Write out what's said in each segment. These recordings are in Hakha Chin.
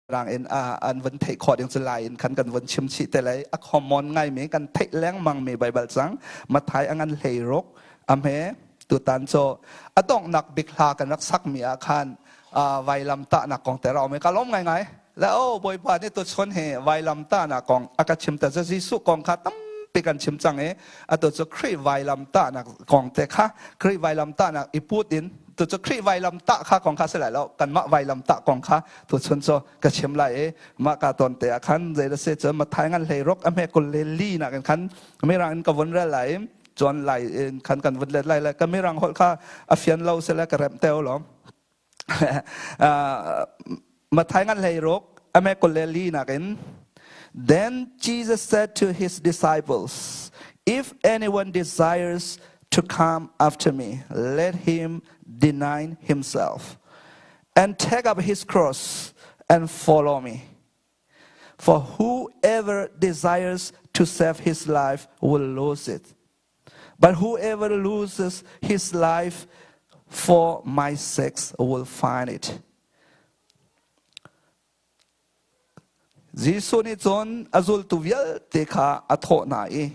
Rang in an vun theih khawh ding cu lai in khan kan vun chim chih te lai. A common ngaimi, kan theih lengmang mi Baibal cang Matthai a ngan 16 a hme. Tutan cu a donghnak bik hla kan rak sak mi ah khan vailam tahnak kong te ra um i ka lawm ngaingai le o Bawipa nih tuchun hi vailam tahnak kong a ka chim ta. Jesuh kong kha tampi kan chim cang i atu cu Khrih vailam tahnak kong te kha, Khrih vailam tahnak i put in tu cu Khrih vailam tah kha kong kha si lai lo, kanmah vailam tah kong kha tuchun cu ka chim lai i mah ka ton te ah khan zei da si cu Matthai ngan 16 a hme 24 nak in khan mirang in ka vun rel lai i chuan lai in khan kan vun let lai le ka mirang holh kha a fian lo se le ka remh teo lo. Matthai ngan 16 a hme 24 nak in. Then Jesus said to his disciples, "If anyone desires to come after me, let him deny himself and take up his cross and follow me. For whoever desires to save his life will lose it. But whoever loses his life for my sake will find it." Jesuh nih cun a zultu vialte kha a thawh hna i,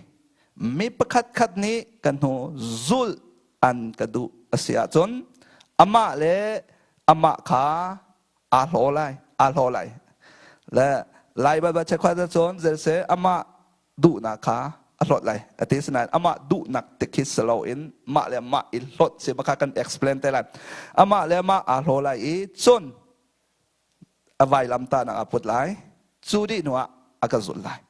"Mi pakhatkhat nih ka hnu zulh an ka duh a si ahcun amah le amah kha aa hlaw lai, aa hlaw lai." Le Lai Baibal cheukhat ahcun zeiseh amah duhnak kha a hlawt lai a ti. Sinain amah duhnak ti khi si loin mah le mah i hlawt si kha kan explain te lai. Amah le mah aa hlaw lai i cun a vailamtahnak a put lai. Cu dih hnuah a ka zulh lai.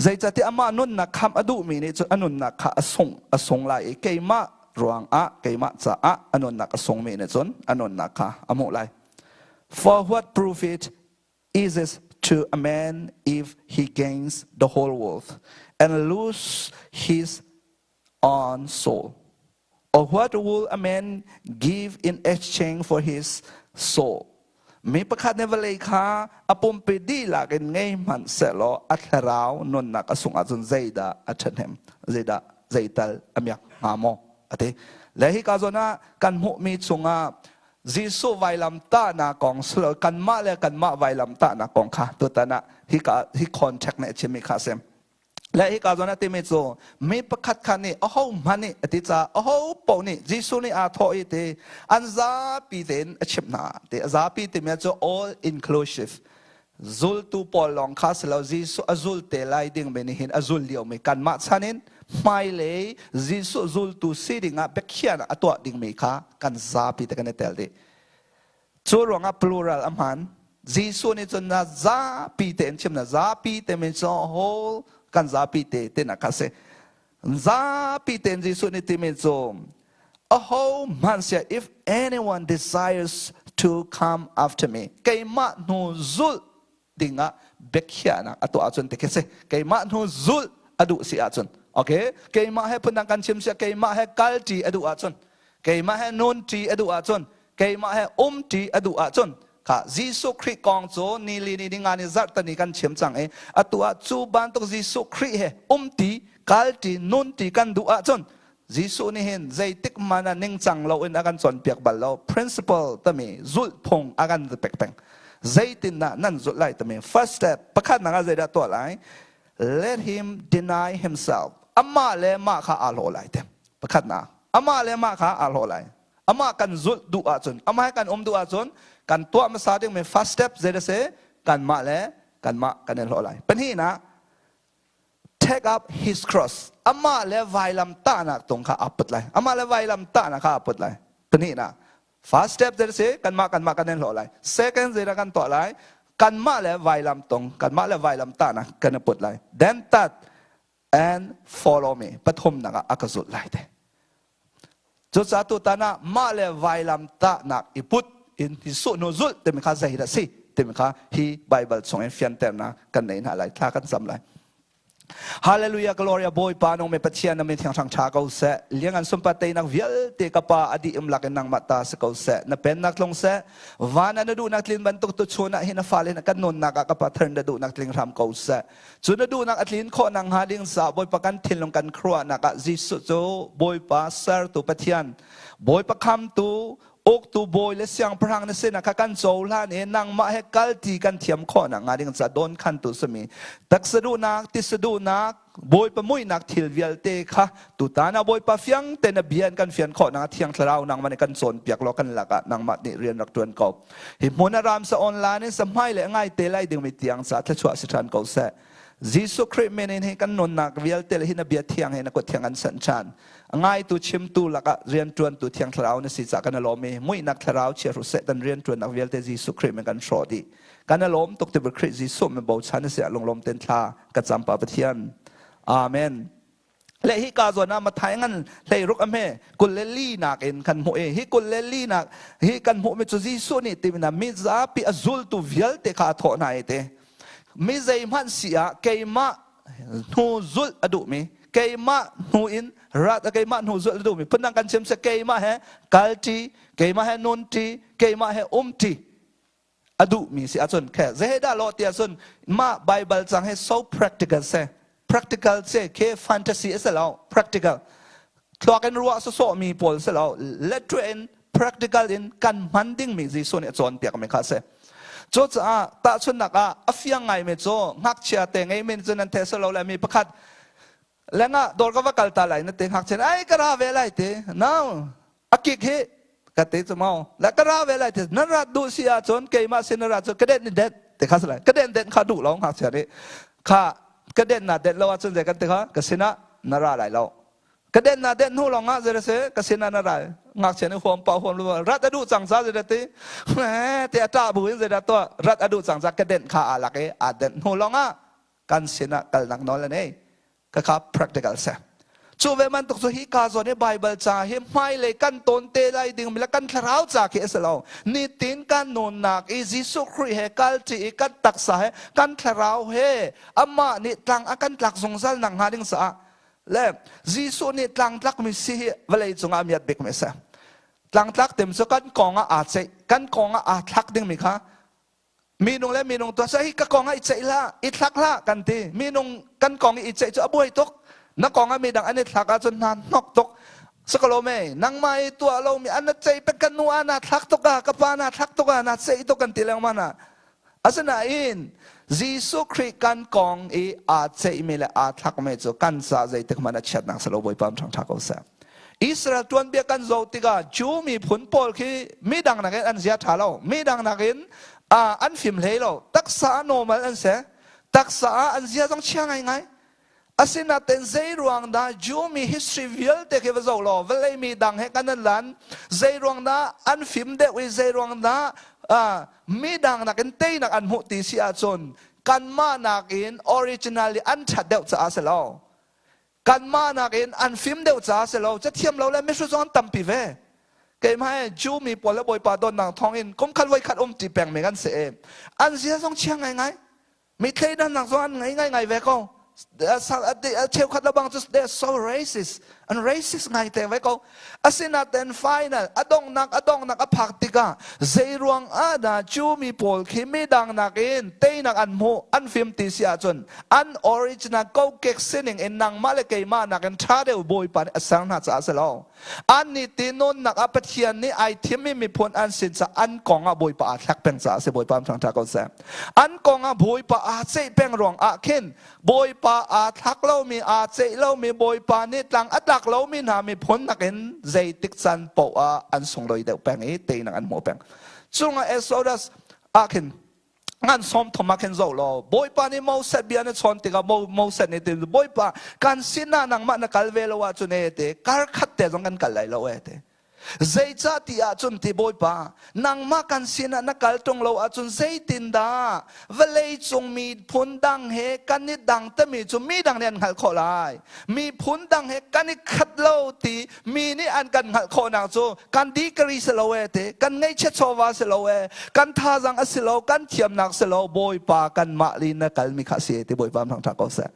Zeicahtiah amah nunnak khamh a duhmi nih cun a nunnak kha a sung a sung lai i keimah ruangah, keimah caah a nunnak a sungmi nih cun a nunnak kha a hmuh lai. For what profit is it to a man if he gains the whole world and lose his own soul? Or what will a man give in exchange for his soul? Mi pakhat nih vawlei kha a pumpi dihlak in ngei hmanh sehlaw a thlarau nunnak a sung ahcun zeidah a ṭhahnem, zeidah zeital a miak hnga maw? A ti. Le hika zawn ah kan hmuhmi chungah Jesuh vailam tahnak kong silo kanmah le kanmah vailam tahnak kong kha tutan ah hika hi contact nih a chimmi kha a si. Le hika zawn a timi cu mi pakhat kha nih, aho hmanh nih a ti caah aho paoh nih, Jesuh nih aa thawh i ti an zapi tein a chimh hna ti. A zapi timi cu all inclusive, zultu pawl lawng kha si lo. Jesuh a zul te lai ding mi nih hin a zul lio mi kanmah chan in hmailei Jesuh zultu si ding ah biakhiahnak a tuah ding mi kha kan zapi te kan i tel dih. Cu ruangah plural a hman. Jesuh nih cun na zapi te in chim na zapi te min cu whole kan zapi te te na kha si. Zapi te in Jesuh nih timi cu aho hmanh sia, if anyone desires to come after me, keimah hnu zulh dingah biakhiahnak a tuah ahcun ti khi si. Keimah hnu zulh a duh si ahcun, okay, keimah he phundang kan chim sia, keimah he kal ṭi a duh ahcun, keimah he nun ṭi a duh ahcun, keimah he um ṭi a duh ahcun kha Jesuh Khrih kong cu ni li ni ninga ni zarh tani kan chim cang i atu ah cu bantuk Jesuh Khrih he um ti, kal ṭi, nun ṭi kan duh ahcun Jesuh nih hin zeitik hmanh ah ningcang loin a kan cawnpiak bal lo. Principle tami zulh phung a kan pek peng. Zeitindah nan zulh lai tami first step, pakhatnak ah zeidah tuah lai? Let him deny himself. Amah le mah kha aa hlaw lai te. Pakhatnak, amah le mah kha aa hlaw lai. Amah kan zulh duh ahcun, amah he kan um duh ahcun kan tuah hmasa dingmi first step zei si? Kanmah le kanmah kan i hlaw lai. Pahnihnak, take up his cross. Amah le vailam tahnak tung kha aa put lai. Amah le vailam tahnak kha aa put lai. Pahnihnak, first step zei si? Kanmah kanmah kan i hlaw lai. Second, zeidah kan tuah lai? Kanmah le vailam tung, kanmah le vailam tahnak kan i put lai. Then third, and follow me. Pathumnak ah a ka zulh lai te. Cucaah tutan ah mah le vailam tahnak i put in Jesuh hnu zulh timi kha zeidah si timi kha hi Baibal chung in fianternak kan nei hna lai. Thla kan cam lai. Hallelujah, Gloria. Bawipa nung mi Pathian, na min thiang hrang tha ko seh. Liang an sumpa teinak vialte ka pa adi um lak in nangmah ta si ko seh. Na pennak tlung seh. Van ah na duhnak tlin bantuk tu chun ah hin na fale na kan nunnak ah ka pa thar na duhnak tling hram ko seh. Cu na duhnak a tlin khawh nak hnga ding caah Bawipa, kan thinlung kan khuaruahnak ah Jesuh cu Bawipa, sertu Pathian, Bawipa, khamtu. Uktu bawi le siangpahrang na sinak kha kan cohlan i nangmah he kalti kan thiam khawh nakhnga ding ca dawnkhantu simi taksa duhnak, tisa duhnak, Bawipa muihnak thil vialte kha tutan ah Bawipa fiang te na bia in kan fian khawh nakhnga Thiang Thlarau nangmah nih kan cawnpiak law kan lakah nangmah nih rian rak ṭuan ko. Hi hmun a ram sa online in sa hmai le ngai te lai dingmi tiang ca thluachuah si ṭhan ko seh. Jesuh Khrih min in hi kan nunnak vialte le hi na bia thiang he na kut thiang an sanh ṭhan. A ngaitu chimtu lakah rianṭuantu Thiang Thlarau na si caah kan i lawm i muihnak thlarau chiahru Satan rianṭuannak vialte Jesuh Khrih min kan hrawh dih. Kan i lawm tuk ti Khrih Jesuh min bochan na si ah lunglawm ten thla ka cam pa Pathian. Amen. Le hi ka zawn ah Mathai ngan hlei ruk a hme 24 nak in kan hmuh i hi 24 nak hi kan hmuh mi cu Jesuh nih timina mi zapi a zultu vialte kha a thawh hna i te mi zeihmanh si ah keimah hnu zulh a duhmi keimah hnu in rat keimah hnu zulh a duhmi phundang kan chim se keimah he kalṭi keimah he nunṭi keimah he umṭi a duhmi si ahcun khe zehe dah lawh ti ahcun mah Bible cang hi so practical se practical se ke fantasy a si lo practical thluak in ruah sawsawh mi pawl si lo letter in practical in kan hman dingmi Jesuh nih a cawnpiak mi kha a si. Cucaah tahchunhnak ah a fiang ngaimi cu ngakchia te ngei min cu nan the silo le mi pakhat lengah dawr ka va kal ta lai na te ngakchia ai ka ra ve lai te no a kik hi ka te cu mau la ka ra ve lai te nan rat duh si ahcun keimah sin na rat cun ka det ni det te kha si lai ka den den kha duh lo ngakchia nih kha ka den na det lo ahcun zei kan te kha ka sinah na ra lai lo Ka den na den hnu lawng ah zei se ka sin ah na rai ngakchia nih huam pa huam lu rat a duh cang ca zei ti te a ṭah bu in zei dah tuah rat a duh cang ca ka den kha aa lak i aa den hnu lawng ah kan sin ah kalnak nawl an ei ka kha practical se cu ve bantuk cu hi ka zawn i Bible ca hi hmailei kan tawn te lai ding mi le kan thlarau ca khi a si lo nitin kan nunnak i Jesuh Khrih he kalṭi i kan taksa he kan thlarau he amah nih tlang a kan tlak zungzal nak hnga ding caah Le Jesuh nih tlangtlakmi si hi vawlei cungah a miat bikmi a si. Tlangtlak tim cu kan kong ah aa ceih, kan kong ah aa thlak dingmi kha minung le minung tuah hi ka kong ah i ceih hlah, i thlak hlah kan ti. Minung kan kong i ceih cu a buai tuk. Na kong ah midang an i thlak ahcun hna hnok tuk. Sakalome, nangmah i tuah lomi an na ceih pek kan nu ah naa thlak tuk ah, ka pa naa thlak tuk ah, naa ceih tuk kan ti lengmang na. Asinain Jesuh Khrih kan kong i aa ceihmi le aa thlakmi cu kan ca zeitik hmanh a chiatnak si lo Bawipa ṭhangṭha ko seh. Israel tuanbia kan zoh tikah Jew miphun pawl khi midang nakin an zia ṭha lo. Midang nakin an fim hlei lo. Taksa ah normal an si. Taksa ah an zia zong chia ngaingai. Asinain zei ruang dah Jew mi history vialte khi va zoh law vawlei mi dang he kan an lan zei ruang dah an fim deuh i zei ruang dah mi dang nakin teinak an hmuh ti si ahcun kanmah nakin originally an ṭhat deuh caah si lo kanmah nakin an fim deuh caah si lo cathiam lo le mihru zong an tampi ve keimah he Jew mi pawl le Bawipa dawtnak thawngin kum khat voi khat um ṭi pengmi kan si i an zia zong chia ngaingai Mi thleidannak zong an ngei ngaingai ve ko. Cheukhat le bang cu they are so racist. An racist ngai te ve ko. Asinain final a donghnak a donghnak a phak tikah zei ruang ah dah Jew mi pawl khi midang nakin teinak an hmuh an fim ti si ahcun an original kokek sining in nangmah le keimah nakin ṭha deuh Bawipa nih a ser hna caah a si lo. An nih ti nunnak ah Pathian nih ai thimmi miphun an sin caah an kong ah Bawipa aa thlek peng caah a si Bawipa thangṭha ko seh. An kong ah Bawipa aa ceih peng ruang ah khin Bawipa aa thlak lomi aa ceih lomi Bawipa nih tlang a tlak lomi hna miphun nakin zeitik caan paoh ah an sunglawi deuh peng i teinak an hmu peng. Cungah Exodus ah khin ngan 30 ah khin zoh law Bawipa nih Moses bia na chawn tikah Moses nih ti Bawipa kan sinah nangmah na kal ve lo ahcun e te kar khat te zong kan kal lai lo e te zeicah ti ahcun ti Bawipa nangmah kan sinah na kal tung lo ahcun zeitindah vawlei cung miphun dang he kan i dang tami cu mi dang nih an hngalh khawh lai miphun dang he kan i khat lo ti mi nih an kan hngalh khawhnak cu kan degree si lo e te kan ngeihchiat chawva si lo e kan thazang a si lo kan thiamnak si lo bawipa kanmah li na kalmi kha si e ti bawipa thangṭha ko seh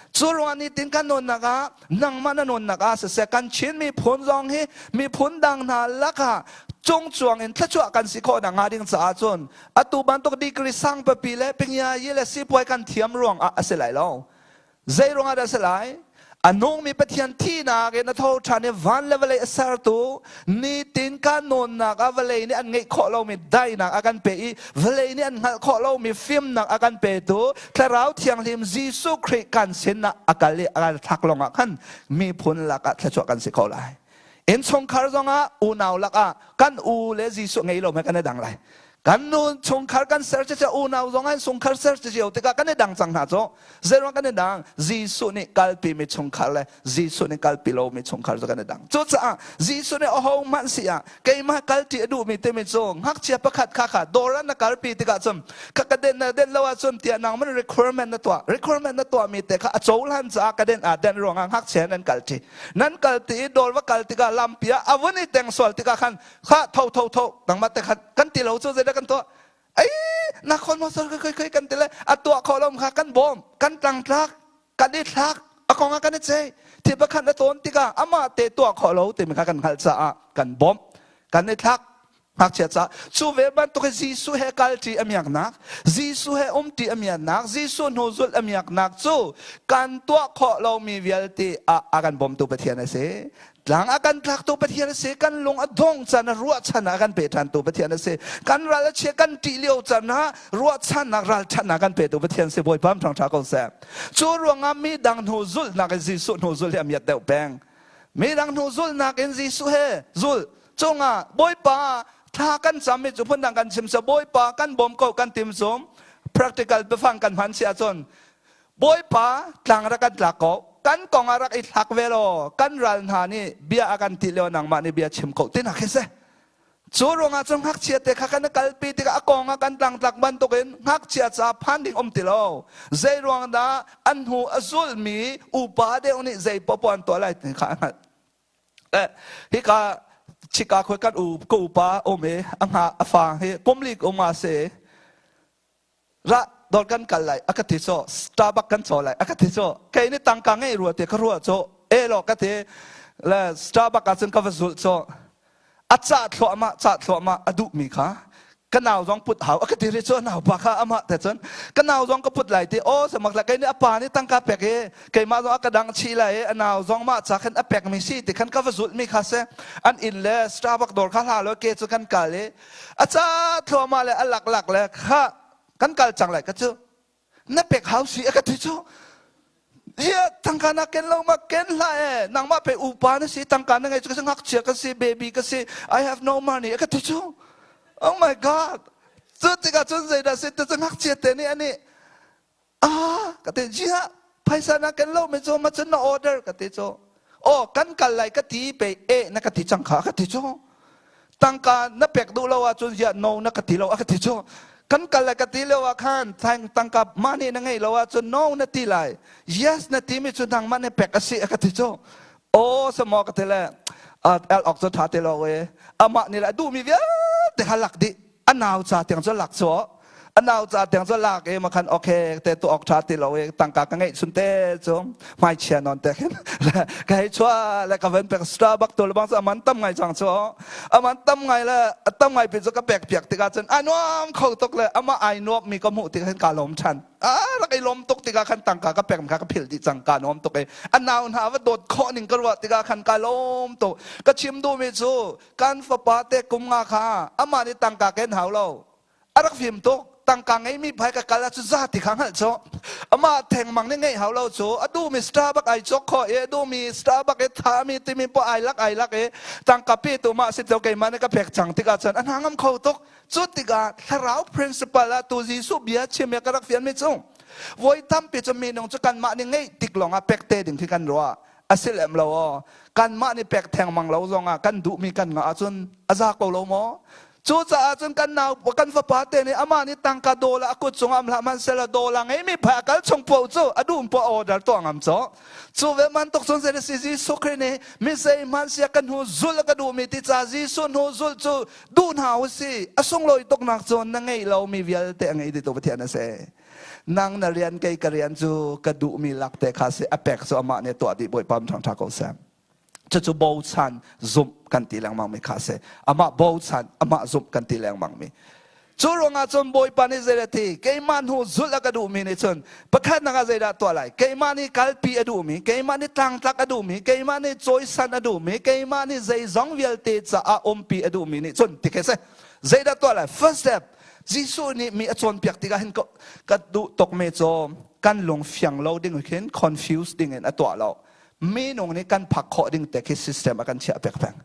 cu ruang ni tin kan nunnak ah nangmah na nunnak ah siseh kan Chin miphun zong hi miphun dang hna lakah cungcuang in thluachuah kan si khawh nakhnga ding caah cun atu bantuk degree sang pipi le pingya yi le sipuai kan thiam ruang ah a si lai lo zei ruangah dah a si lai? A nungmi Pathian thihnak in a tho ṭhan i van le vawlei a sertu nitin kan nawnnak ah vawlei nih an ngeih khawh lomi daihnak a kan pe i vawlei nih an hngalh khawh lomi fimnak a kan petu Thlarau Thianghlim Jesuh Khrih kan sinah a kal i a kan thlak lawngah khan miphun lakah thluachuah kan si kho lai. Innchungkhar zongah unau lakah kan u le Jesuh ngei lo me kan i dang lai. Kan nu chungkhar kan ser cio unau zong an chungkhar ser cio tikah kan i dang cang hna cu. Zeiruang kan i dang? Jesuh nih kalpi mi chungkhar le Jesuh nih kalpi lomi chungkhar cu kan i dang. Cucaah Jesuh nih aho hmanh si ah keimah kalṭi a duhmi timi cu ngakchia pakhat kha kha dawr ah na kalpi tikah cun ka ka den na den lo ahcun tiah nangmah requirement na tuah. Requirement na tuahmi te kha a cohlan caah ka den aa den ruangah ngakchia nan kalṭi. Nan kalti i dawr va kal tikah lampi ah a vun i teng sual tikah khan kha tho tho tho nangmah te khan kan ti lo cu zeidah kan tuah ai na khon mo sor khoi khoi kan ti le a tuah kho lo kha kan bawm kan tlangtlak kan i thlak a kong ah kan i chei thi pakhat na tawn tikah amah te tuah kho lo timi kha kan hngalh caah kan bawmh kan i thlak ngakchia ca cu ve bantuk Jesuh he kalṭi a miaknak Jesuh he umṭi a miaknak Jesuh hnu zulh a miaknak cu kan tuah khawh lomi vialte ah a kan bawmtu Pathian a si Tlang a kan tlaktu Pathian a si, kan lung a dong can a ruahchan a kan pe ṭhantu Pathian a si. Kan ral a chia kan ṭih lio can ah ruahchannak ralṭhatnak kan petu Pathian si Bawipa ṭhang ṭha ko seh. Cu ruangah mi dang hnu zulhnak in Jesuh hnu zulh hi a miat deuh peng. Mi dang hnu zulhnak in Jesuh he zulh cungah Bawipa thla kan cam mi cu phundang kan chim sa Bawipa kan bawm ko kan tim zum practical biafang kan hman si ahcun Bawipa tlang rak kan tlak ko kan kong ah rak i thlak ve law kan ral hna nih bia a kan ti lio nangmah nih bia chim ko tinak khi si cu ruangah cun ngakchia te kha kan i kalpi tikah a kong ah kan tlangtlak bantukin ngakchia ca phan ding um ti lo zei ruang dah an hnu a zulmi upa deuh nih zei popo an tuah lai ti kha a hngalh eh hika chika khoi kan u ka upa um i a hnga a fa hi kumli um a si Ra dawr kan kal lai a ka ti so Starbucks kan caw lai a ka ti so kei nih tangka ngei rua te ka ruah cu e law ka ti le Starbucks ah cun ka va zulh cu a cah thluahmah cah thluahmah a duhmi kha ka nau zong put hau a ka ti ri cu nau pa kha amah te cun ka nau zong ka put lai ti aw samak la kei nih a pa nih tangka pek i keimah zong a ka dang chih lai i a nau zong mah ca khan a pek mi si ti khan ka va zulh mi kha se an inn le Starbucks dawr kha hla lo ke cu kan kal i a ca thluahmah le a laklak le kha kan kal cang lai ka cu na pek hau si a ka ti cu ia tangka na ken lo ma ken hlah e nangmah pe upa na si tangka na ngei cu ka si ngakchia ka si baby ka si I have no money a ka ti cu oh my god cu tikah cun zeidah si tu cu ngakchia te nih ani Ah, ka ti jiha phaisa na ken lo mi cu ma cun na order ka ti cu. Oh, kan kal lai ka ti pe e na ka ti cang kha ka ti cu. Tangka na pek duh lo ahcun ziah no na ka ti lo a ka ti cu. Kan kal lai ka ti lio ah khan tangka money na ngei lo ahcun no na ti lai. Yes na ti mi cu nangmah nih pek a si a ka ti cu. Oh, samo ka ti le el ok cu tha ti lo e. Amah nih le a duhmi vialte kha lak dih. A nau ca tiang cu lak cu a nau ca tiang cu lak i ma khan okay te tu ok tha ti lo i tangka ka ngeih chun te cu hmai chia non te khin ka hei chua le ka van pek Starbucks tu le bang cu aman tam ngai cang cu aman tam ngai le tam ngai pi cu ka pek piak tikah cun a nuam kho tuk le ama ai nuam mi ka hmuh tikah khan ka lawm than a rak i lawm tuk tikah khan tangka ka pek kha ka philh dih cang ka nuam tuk i a nau hna va dawt khawh ning ka ruah tikah khan ka lawm tuk ka chim duhmi cu kan fapa te kum nga kha amah nih tangka ken hau lo a rak fim tuk tangka ngeimi phai ka kal ahcun za ti kha hngalh cu amah thengmang nih ngeih hau lo cu a duhmi Starbucks ai cawk khawh i a duhmi Starbucks i thami timi poh ai lak ai lak i tangka pe tu mah si to keimah nih ka pek cang tikah cun a hna ngam kho tuk cu tikah thlarau principle ah tu Jesuh bia chim i ka rak fian mi cu voi tampi cu minung cu kanmah nih ngeih tik lawngah pek te ding khi kan ruah a si lem lo aw kanmah nih pek thengmang lo zongah kan duhmi kan ngah ahcun a za ko lo maw cucaah cun kan nau kan fapa te nih amah nih tangka dawla a kut cungah am hlah hmanhsehlaw dawla ngeimi phai a kal chung poh cu a duh poh order tuah ngam caw cu ve bantuk cun zei si Jesuh Khrih nih mi zeihmanh sia kan hnu zul a ka duhmi ti ca Jesuh hnu zul cu duh hna u si a sunglawi tuknak cun na ngeih lomi vialte a ngei dihtu Pathian a si nang na rian kei ka rian cu ka duhmi lak te kha si a pek cu amah nih tuah dih bawipa ṭhang ṭha ko seh cucu bochan zumh kan ti lengmang mi kha si amah bochan amah zumh kan ti lengmang mi. Cu ruangah cun Bawipa nih zeidah ti keimah hnu zulh a ka duhmi nih cun pakhatnak ah zeidah tuah lai? Keimah nih kalpi a duhmi, keimah nih tlangtlak a duhmi, keimah nih cawisan a duhmi, keimah nih zeizong vialte caah umpi a duhmi nih cun ti khi si. Zeidah tuah lai? First step, Jesuh nih mi a cawnpiak tikah hin ka duh tukmi cu kan lung fiang lo ding khin confuse ding in a tuah lo. Minung nih kan phak khawh ding te khi system a kan chiah piak peng.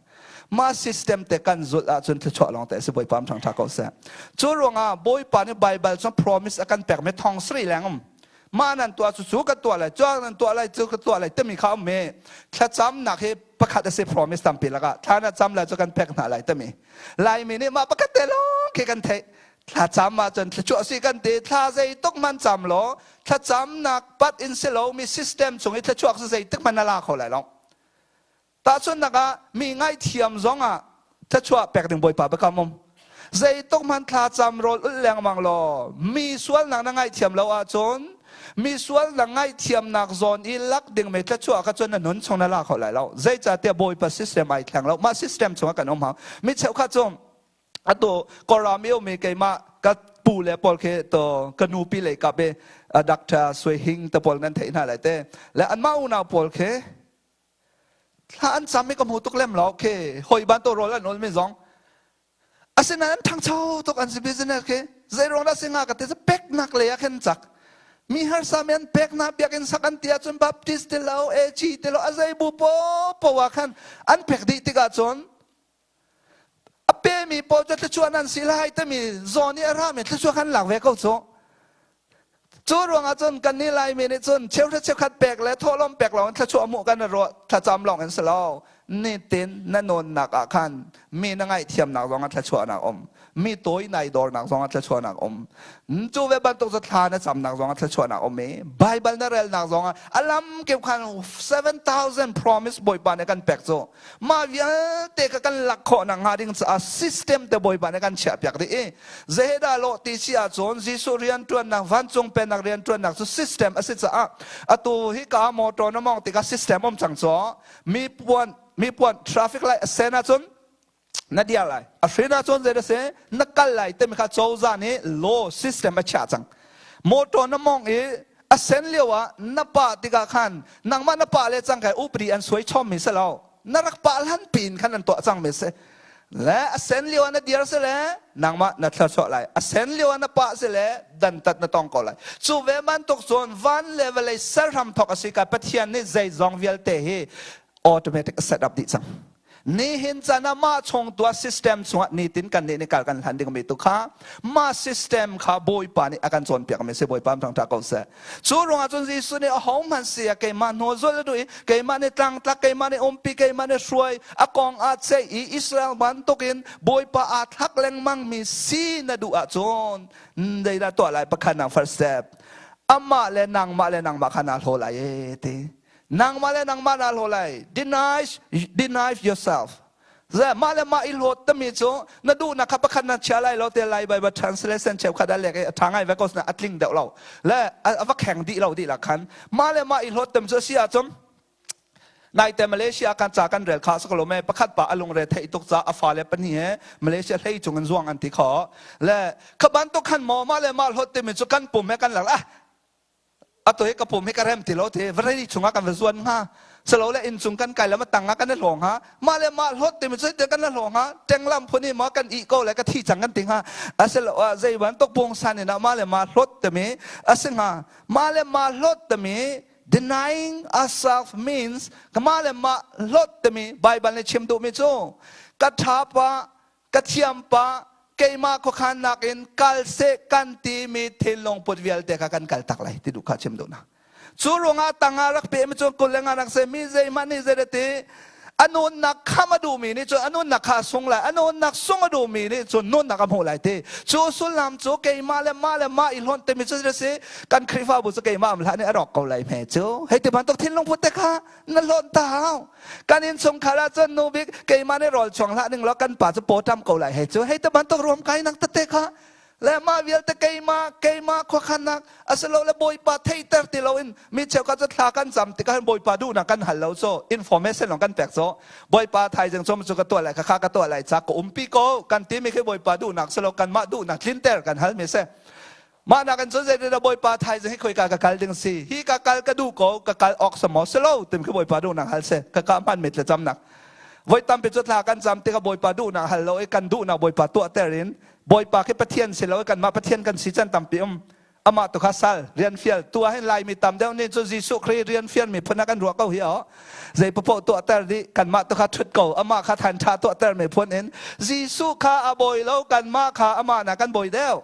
Mah system te kan zulh ahcun thluachuah lawng te a si. Bawipa am ṭha ko seh. Cu ruangah Bawipa nih Baibal cu promise a kan pekmi thong sri leng um. Mah nan tuah cu cu ka tuah lai, cu nan tuah lai cu ka tuah lai timi kha um i thlacamnak hi pakhat a si promise tampi lakah thla na cam lai cu kan pek hna lai timi. Laimi nih mah pakhat te lawng khi kan theih. Thlacam ahcun thluachuah si kan ti. Thla zeituk man cam law thlacamnak pat in si lomi system chung i thluachuah cu zeitik hmanh na la kho lai lo. Tahchunhnak ah mi ngaihthiam zong ah thluachuah pek ding Bawipa biakam um. Zeituk hmanh thlacam rawl ulh lengmang law mi sualnak na ngaihthiam lo ahcun mi sualnak ngaihthiamnak zawn i lak ding mi thluachuah kha cun na nun chung na la kho lai lo. Zeicahtiah Bawipa system ai thleng lo. Mah system chungah kan um hau. Mi cheukhat cu atu Kawlram i ummi keimah ka pu le pawl khi to ka nupi lei kap i Dr. Sui Hing te pawl nan theih hna lai te le anmah unau pawl khi thla an cam i ka hmu tuk lem lo khi hoi ban to rawl an ul mi zong asinain an thangcho tuk an si business khi zeiruang dah singa ka ti peknak lei ah khin cak mi harsa mi an peknak biakinn sak an ti ahcun Baptist ti lo AG ti lo a zei bu po po ah khan an pek dih tikah cun A pemi pawl cu thluachuah nan si lai timi zawn i a rami thluachuah kan lak ve ko cu. Cu ruangah cun kan nih Laimi nih cun cheuhra cheukhat pek le thawhlawm pek lawng in thluachuah hmuh kan ruah thlacam lawng in si lo. Nitin na nunnak ah khan mi na ngaihthiamnak zong ah thluachuahnak um. Mi tawi nai dawrnak zong ah thluachuahnak um. Cu ve bantuk cu thla na camnak zong ah thluachuahnak um i Bible na relnak zong ah a lam kip khan 7000 promise Bawipa nih kan pek cu. Mah vialte kha kan lak khawh nakhnga ding caah system te Bawipa nih kan chiahpiak dih i zedah lawh ti si ahcun Jesuh rianṭuannak vancung pennak rianṭuannak cu system a si caah atu hi ka motor na mawng tikah system um cang cu mi puan mi puan traffic light a sen ahcun na diar lai a hrin ahcun zei si na kal lai timi kha cozah nih law system a chiah cang motor na mawng i a sen lio ah na pah tikah khan nangmah na pah le cang kai upadi an suai chom mi si lo na rak pah hlan piin khan an tuah cang mi si le a sen lio ah na dir si le nangmah na thluachuah lai a sen lio ah na pah si le dantat na tong ko lai cu ve bantuk cun van le vawlei ser hram thok a si ka Pathian nih zeizong vialte hi automatic set up dih cang Nihin caan ah mah chung tuah system chungah nitin kan nih nih kal kan hlan dingmi tu kha mah system kha Bawipa nih a kan cawnpiak mi si Bawipa thangṭha ko seh. Cu ruangah cun Jesuh nih ahohmanh si ah keimah hnu zul a duh i keimah nih tlangtlak keimah nih umpi keimah nih hruai a kong ah ceih i Israel bantukin Bawipa aa thlak lengmang mi si na duh ahcun zeidah tuah lai pakhat nang first step amah le nangmah le nangmah kha naa hlaw lai e ti Nangmah le nangmah naa hlaw lai. Deny, deny yourself. Mah le mah i hlawt tami cu na duhnak kha pakhat na chia lai lo te lai Bible translation cheukhat a lek i a ṭha ngai ve ko a tling deuh lo. Le a va kheng dih lo dih la khan. Mah le mah i hlawt tam cu a si ahcun naite Malaysia kan ca kan rel kha sakalo me pakhat pa a lungre theih tuk ca a fale pahnih he Malaysia hlei cung in zuang an ti kho le kha bantuk khan maw mah le mah hlawt timi cu kan pum he kan lak ah atu hi ka pum hi ka rem ti lo ti vawlei chungah kan va zuan hnga silo le inn cung kan kai le ma tang ah kan i hlawng hnga mah le mah hlawt timi cu kan i hlawng hnga tenglam phun i maw kan ih ko le ka thi cang kan ti hnga asilo zei bantuk pungsan in ah mah le mah hlawt timi asi hnga mah le mah hlawt timi denying ourselves means ka mah le mah hlawt timi Bible nih chim duhmi cu ka ṭha pa ka thiam pa keimah khuakhannak in kal seh kan timi thinlung put vialte kha kan kal tak lai ti duh kha chim duhnak cu ruangah tangah rak pe mi cu kul le nga rak se mi zeihmanh nih zei ti a nunnak kham a duhmi nih cun a nunnak kha a sung lai a nunnak sung a duhmi nih cun nunnak a hmuh lai ti cu sullam cu keimah le mah le mah i hlonh timi cu si kan Khrihfabu cu keimah am hlah nih a rawk ko lai hme cu hei ti bantuk thinlung put te kha na hlawt ta hau kan innchungkhar ah cun nu bik keimah nih rawl chuang hlah ning law kan pa cu pawṭam ko lai hei cu hei te bantuk ruam kai nak tete kha. Le mah vialte keimah keimah khuakhannak asilole Bawipa theihter ti loin mi cheukhat cu thla kan cam tikah hin Bawipa duhnak kan hal lo cu, information lawng kan pek cu. Bawipa, thaizing cu cu ka tuah lai, khakha ka tuah lai ca ka umpi ko kan timi khi Bawipa duhnak si lo, kanmah duhnak tlinter kan hal mi si. Mah nakin cun zeitindah Bawipa, thaizing hi khoika ka kal ding si, hi ka kal ka duh ko, ka kal awk sa maw si lo timi khi Bawipa duhnak hal si. Ka ka hman mit le camnak voi tampi cu thla kan cam tikah Bawipa duhnak hal lo i kan duhnak Bawipa tuahter in Bawipa khi Pathian si lo i kanmah Pathian kan si can tampi um. Amah tu kha sal rian fial tu ah hin Laimi tam deuh nih cu Jesuh Khrih rian fial mi phun ah kan ruah ko hi aw. Zei papoh tuahter dih, kanmah tu kha ṭhut ko, amah kha than ṭha tuahter mi phun in. Jesuh kha a bawi lo, kanmah kha amah na kan bawi deuh.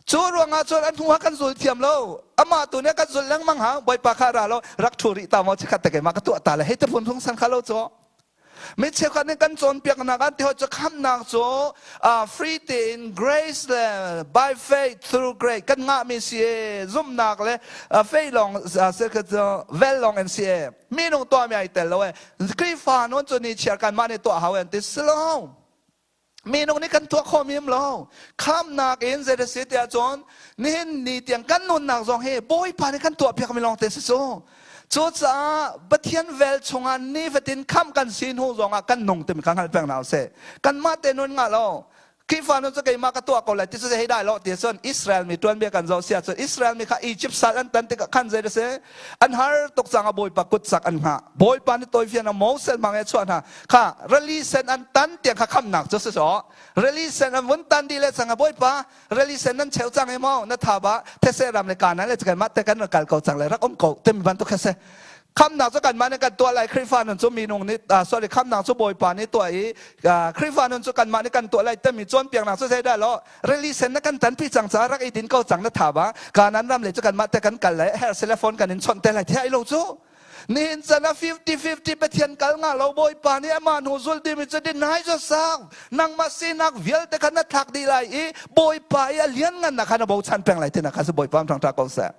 Cu ruangah cun an hnu ah kan zul thiam lo. Amah tu nih kan zul lengmang hang. Bawipa kha ra lo, rak ṭhu rih ta maw, chikhat te keimah ka tuah ta le hei te phun phung san kha lo cu. Mi cheukhat nih kan cawnpiaknak an ti hoi cu khamnak cu free tein, grace le by faith through grace kan ngahmi si e, zumhnak le faith lawng vel lawng in si e, minung tuahmi ai tel lo e, Khrihfa nun cu ni chiar kanmah nih tuah hau an ti. Si lo, minung nih kan tuah khawhmi um lo. Khamnak in zei a si tiah cun nihin ni tiang kan nunnak zong hi Bawipa nih kan tuahpiakmi lawng te si cu. Cucaah Pathian vel chungah nifatin khamh kan si hnu zongah kan nung timi kha hngal peng hna usih. Kanmah te nun ngah lo. Khrihfa nun cu keimah ka tuah ko lai ti cu hei dai lo ti cun Israel mi tuanbia kan zoh sia cun Israel mi kha Egypt sal an tan tikah khan zei a si? An har tuk cang, a Bawipa kut cak an hngah. Bawipa nih tawifian a Moses hmang e chuah hna. Kha rili sen an tan tiang kha khamnak cu si so. Rili sen an vun tan dih le cang a Bawipa, rili sen nan cheu cang i maw na tha ba these ram le Kanaan le kanmah te kan kal ko cang le rak um ko timi bantuk kha si. Khamnak cu kanmah nih kan tuah lai, Khrihfa nun cu minung nih, sorry, khamnak cu Bawipa nih tuah i Khrihfa nun cu kanmah nih kan tuah lai timi cawnpiaknak cu zeidah lo? Rili sen na kan tanpi cang caah rak i din ko cang, na tha ba Kanaan ram le cu kanmah te kan kal lai, her sile phone kan in chawnh te lai thiai lo cu. Nihin can ah 50-50 Pathian kal nga lo, Bawipa nih amah hnu zul timi cu din hai cu sang. Nangmah sinak vialte kha na thlak dih lai i Bawipa i a lianngan nak kha na bochan peng lai tinak kha si. Bawipa am ṭha ko seh.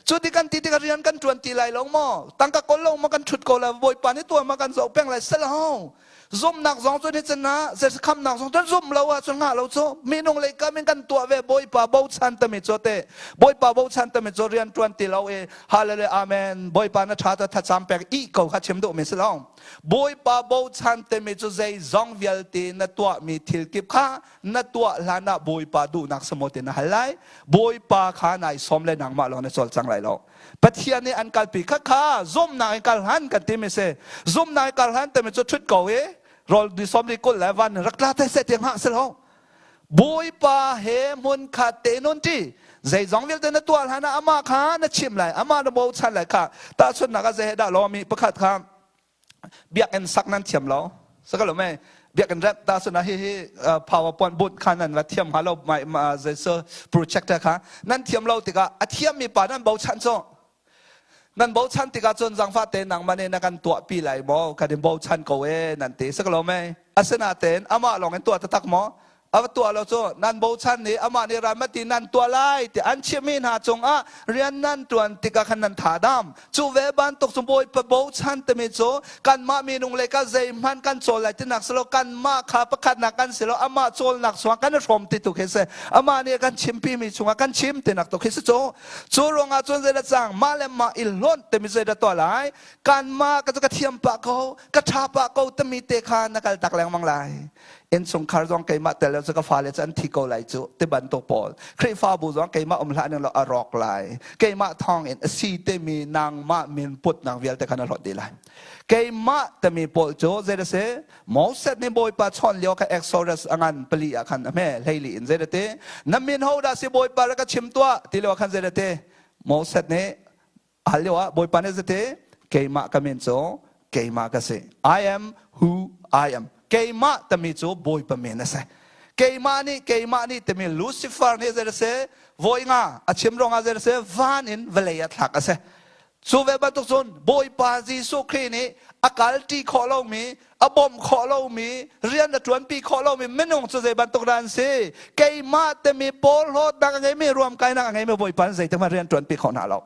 Cu ti kan ti tikah rian kan ṭuan ti lai lo maw, tangka kawl lo maw, kan ṭhut ko lai, Bawipa nih tuah ma kan zoh peng lai selo. Zumhnak zong cu ni cun ah khamnak zong cun zumh lo ahcun ngah lo cu. Minung lei kam in kan tuah ve, Bawipa bochan tami cu te, Bawipa bochan tami cu rian tuan ti lo i hallelujah, amen, Bawipa na tha ta thacam pek i ko kha chim duh mi si lo. Bawipa bochan timi cu zeizong vialte na tuahmi thil kip kha na tuah hlan ah Bawipa duhnak samaw ti na hal lai. Bawipa kha nai sawm le nangmah lawng na cawlcang lai lo. Pathian nih an kalpi kha kha zumhnak in kal han kan timi si. Zumhnak in kal han timi cu ṭhut ko i rawl ni sawm li kul le van rak tla te seh ti hngah si lo. Bawipa he hmun khat te nun ṭi, zeizong vialte na tuah hlan ah amah kha na chim lai, amah na bochan lai kha. Tahchunhnak ah zei he dah lawmi pakhat kha biakinn sak nan thiam lo sakalo me, biakinn rep ta suna hi hi PowerPoint but kha nan va thiam hnga lo, mai zei projector kha nan thiam lo tikah a thiam mi pa nan bochan cu. Nan bochan tikah cun zangfah te nangmah nih na kan tuah pi lai maw, kan in bochan ko e nan ti sakalo me. Asinain amah lawng in tuah taktak maw? A va tuah lo cu. Nan bochan nih amah nih ramati nan tuah lai ti an chimhmi hna cungah rian nan tuan tikah khan nan tha dam. Cu ve bantuk cu Bawipa bochan timi cu kanmah minung le ka zeihmanh kan cawl lai tinak si lo, kanmah kha pakhatnak kan si lo, amah cawlnak chungah kan i hrawm ti tu khi si, amah nih a kan chimpi mi chungah kan chim tinak tu khi si cu. Cu ruangah cun zeidah cang, mah le mah i hlonh timi zeidah tuah lai? Kanmah ka cu ka thiam pah ko, ka ṭha pah ko timi te kha na kal tak lengmang lai. Innchungkhar zong keimah tel lo cu ka fale cu an thi ko lai cu ti bantuk pawl, Khrihfabu zong keimah um hlah ning law a rawk lai, keimah thawng in a si timi nangmah min putnak vialte kha na hlawt dih lai. Keimah timi pawl cu zei da si? Moses nih Bawipa chawn lio kha Exodus a ngan pali ah khan a hme hleili in zei da ti? Na min ho dah si, Bawipa, rak ka chim tuah ti lio khan zei da ti Moses nih hal lio ah Bawipa nih zate keimah ka min cu keimah ka si, I am who I am. Keimah tami cu Bawipa min a si. Keimah nih, keimah nih timi Lucifer nih zei a si? Voi nga a chim ruangah zei a si? Van in vawlei a thlak a si. Cu ve bantuk cun Bawipa Jesuh Khrih nih a kalṭi khawh lomi, a bawmh khawh lomi, rian a ṭuanpi khawh lomi minung cu zei bantuk dah an si? Keimah timi porhlawtnak a ngeimi, ruamkainak a ngeimi Bawipa nih zeitik hmanh rian ṭuanpi khawh hna lo.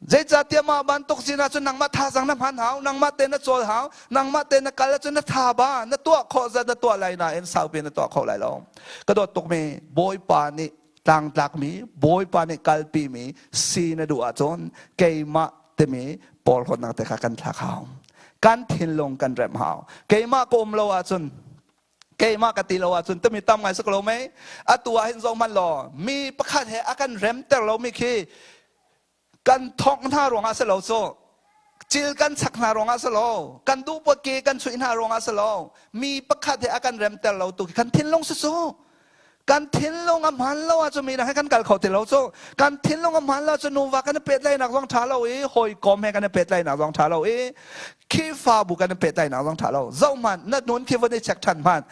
Zeicahtiah mah bantuk sin ahcun nangmah thazaang na hman hau, nangmah te na cawl hau, nangmah te na kal ahcun na tha ba, na tuah khawh zat na tuah lai nain saupi na tuah kho lai lo. Ka dawt tukmi, Bawipa nih Tlangtlakmi Bawipa nih kalpimi si na duh ahcun keimah timi porhlawtnak te kha kan thlak hau. Kan thinlung kan remh hau. Keimah ka um lo ahcun, keimah ka ti lo ahcun timi tam ngai si ko lo mei? Atu ah hin zoh hmanh law, mi pakhat he a kan remter lomi khi kan thongh hna ruangah si lo cu, cil kan chak hna ruangah si lo, kan duh pot ke kan chuih hna ruangah si lo, mi pakhat he a kan remter lo tu khi kan thinlung si cu. Kan thinlung a hmaan lo ahcun mi dang he kan kal kho ti lo cu. Kan thinlung a hmaan lo ahcun nuva kan i pehtlaihnak zong ṭha lo i, hawikom he kan i pehtlaihnak zong ṭha lo i, Khrihfabu kan i pehtlaihnak zong ṭha lo. Zoh hmanh, na nun khi von i check ṭhan hmanh.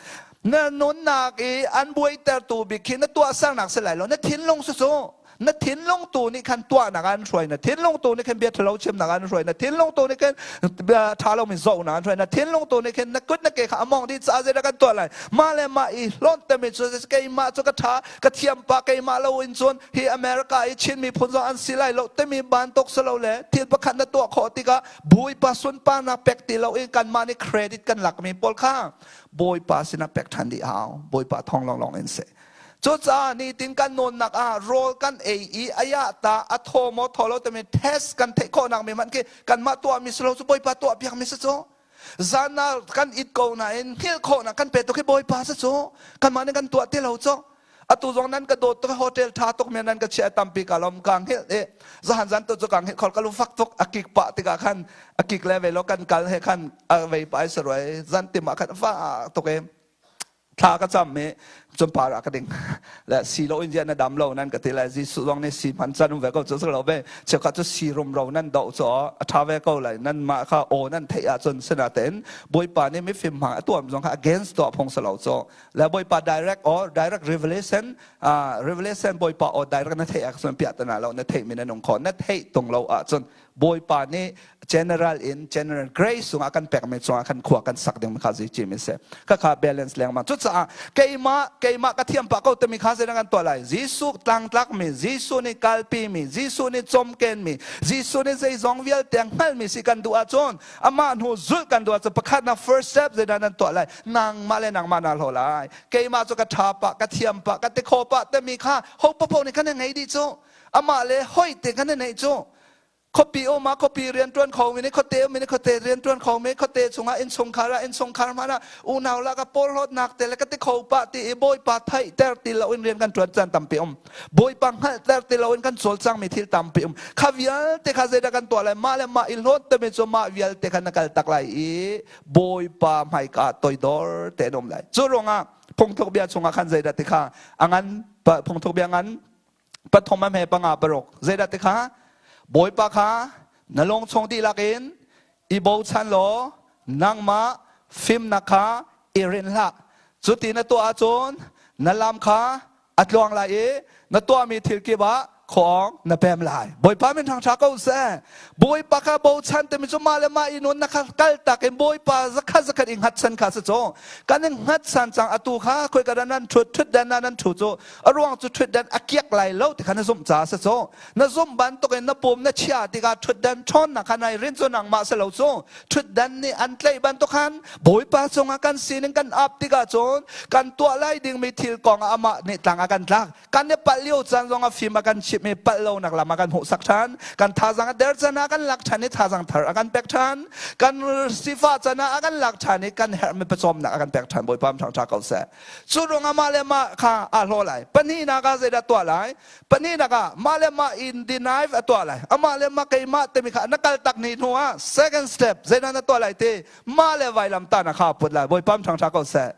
Na nunnak i an buaitertu bik khi na tuahsernak si lai lo, na thinlung si cu. Na thinlung tu nih khan tuahnak an hruai, na thinlung tu nih khan bia ṭhalo chimnak an hruai, na thinlung tu nih khan bia ṭha lomi zohnak an hruai, na thinlung tu nih khin na kut na ke kha a mawng dih caah zeidah kan tuah lai? Mah le mah i hlawnh temi cu keimah cu ka ṭha, ka thiam pah, keimah lo in cun hi America i Chin miphun zong an si lai lo timi bantuk si lo le thil pakhat na tuah khawh tikah Bawipa sunparnak pek ti lo in kanmah nih credit kan lakmi pawl kha Bawipa sinah pek ṭhan dih hau. Bawipa thawng lawnglawng in seh. Cucaah nitin kan nunnak ah rawl kan ei i a yah ta, a thaw maw thaw lo timi test kan theih khawhnak mi hmanh khi kanmah tuahmi si lo cu, Bawipa tuah piakmi si cu. Zan ah kan it ko nain hngilh khawhnak kan pe tuk hi Bawipa si cu. Kanmah nih kan tuah ti lo cu. Atu zong nan ka dawt tuk, hotel tha tuk mi nan ka chiah, tampi ka lom, ka hngilh i zahan zan tu cu ka hngilh khol, ka lu fak tuk, a kik pah tikah khan a kik le ve lo kan kal he khan a vei pa ai saruai zan tim ah khan fa tuk i thla ka cam i cunpar ah ka ding le si lo in na dam lo nan ka ti le. Jesuh zong nih si hman can um ve ko cu lo ve. Cheukhat cu si rumro nan doh cu a tha ve ko lai, nan mah kha aw nan theih ahcun. Sinatein Bawipa nih mifim hmang a tuam zong kha against tuah phung si lo cu le Bawipa direct or direct revelation, revelation Bawipa or direct na theih ahcun piah tana lo, na theih mi na nung kho. Na theih tung lo ahcun Bawipa nih general in general grace chungah kan pekmi chungah khan khua kan sak ding kha zi mi si kha kha balance lengmang. Cucaah keimah keimah ka thiam pah ko timi kha zeidah kan tuah lai? Jesuh tlangtlak mi, Jesuh nih kalpi mi, Jesuh nih cawmken mi, Jesuh nih zeizong vialte hngalh mi si kan duh ahcun, amah hnu zulh kan duh ahcun, pakhatnak first step zeidah nan tuah lai? Nangmah le nangmah naa hlaw lai. Keimah cu ka ṭha pah, ka thiam pah, ka ti kho pah timi kha ho paoh nih kan ngei dih cu. Amah le hoi te kan neih cu. Khuapi um ah khuapi rianṭuan kho mi nih, khuate um mi nih khuate rianṭuan kho mi, khuate chungah innchungkhar ah, innchungkhar hmanh ah unau lak ah porhlawtnak te le ka ti kho pah ti i Bawipa theihter ti loin rian kan ṭuan caan tampi um, Bawipa hngalhter ti loin kan cawlcang mi thil tampi um. Kha vialte kha zeidah kan tuah lai? Mah le mah i hlawt timi cu mah vialte kha na kal tak lai i Bawipa hmaika toidor te an um lai. Cu ruangah Phungthluk Bia chungah khan zeidah ti kha a ngan? Phungthluk Bia ngan pathum a hme panga paruk, zeidah ti kha? Bawipa kha na lung chung dihlak in i bochan law nangmah fimnak kha i rinh hlah. Cuti na tuah ahcun na lam kha a tluang lai i na tuahmi thil kip ah khuang na pem lai. Bawipa min thangṭha ko seh. Bawipa kha bochan timi cu mah le mah i nun na kha kal tak in Bawipa zakhat zakhat i hngatchan kha si cu. Kan in hngatchan cang. Atu kha khoi ka nan ṭhut ṭhutdan ah nan ṭhu cu a ruang cu ṭhutdan a kiak lai lo ti kha na zumh caah si cu. Na zumh bantukin na pum na chia tikah ṭhutdan ṭhawnnak kha nai rin cu nangmah si lo cu, ṭhutdan nih an tlaih bantuk khan Bawipa cungah kan sining kan ap tikah cun kan tuah lai dingmi thil kong ah amah nih tlang a kan tlak. Kan i palh lio caan zong ah fim a kan chimh i palh lonak lam a kan hmuhsak ṭhan. Kan thazang a der can ah kan lak ṭhan i thazang thar a kan pek ṭhan. Kan sifah can ah a kan lak ṭhan i kan herhmi pawcawmnak a kan pek ṭhan. Bawipa ṭhangṭha ko seh. Cu ruangah mah le mah kha aa hlaw lai. Pahnihnak ah zeidah tuah lai? Pahnihnak ah mah le mah in deny a tuah lai. Amah le mah keimah timi kha na kal tak ni hnu ah second step zeidah na tuah lai ti? Mah le vailam tahnak kha put lai. Bawipa ṭhangṭha ko seh.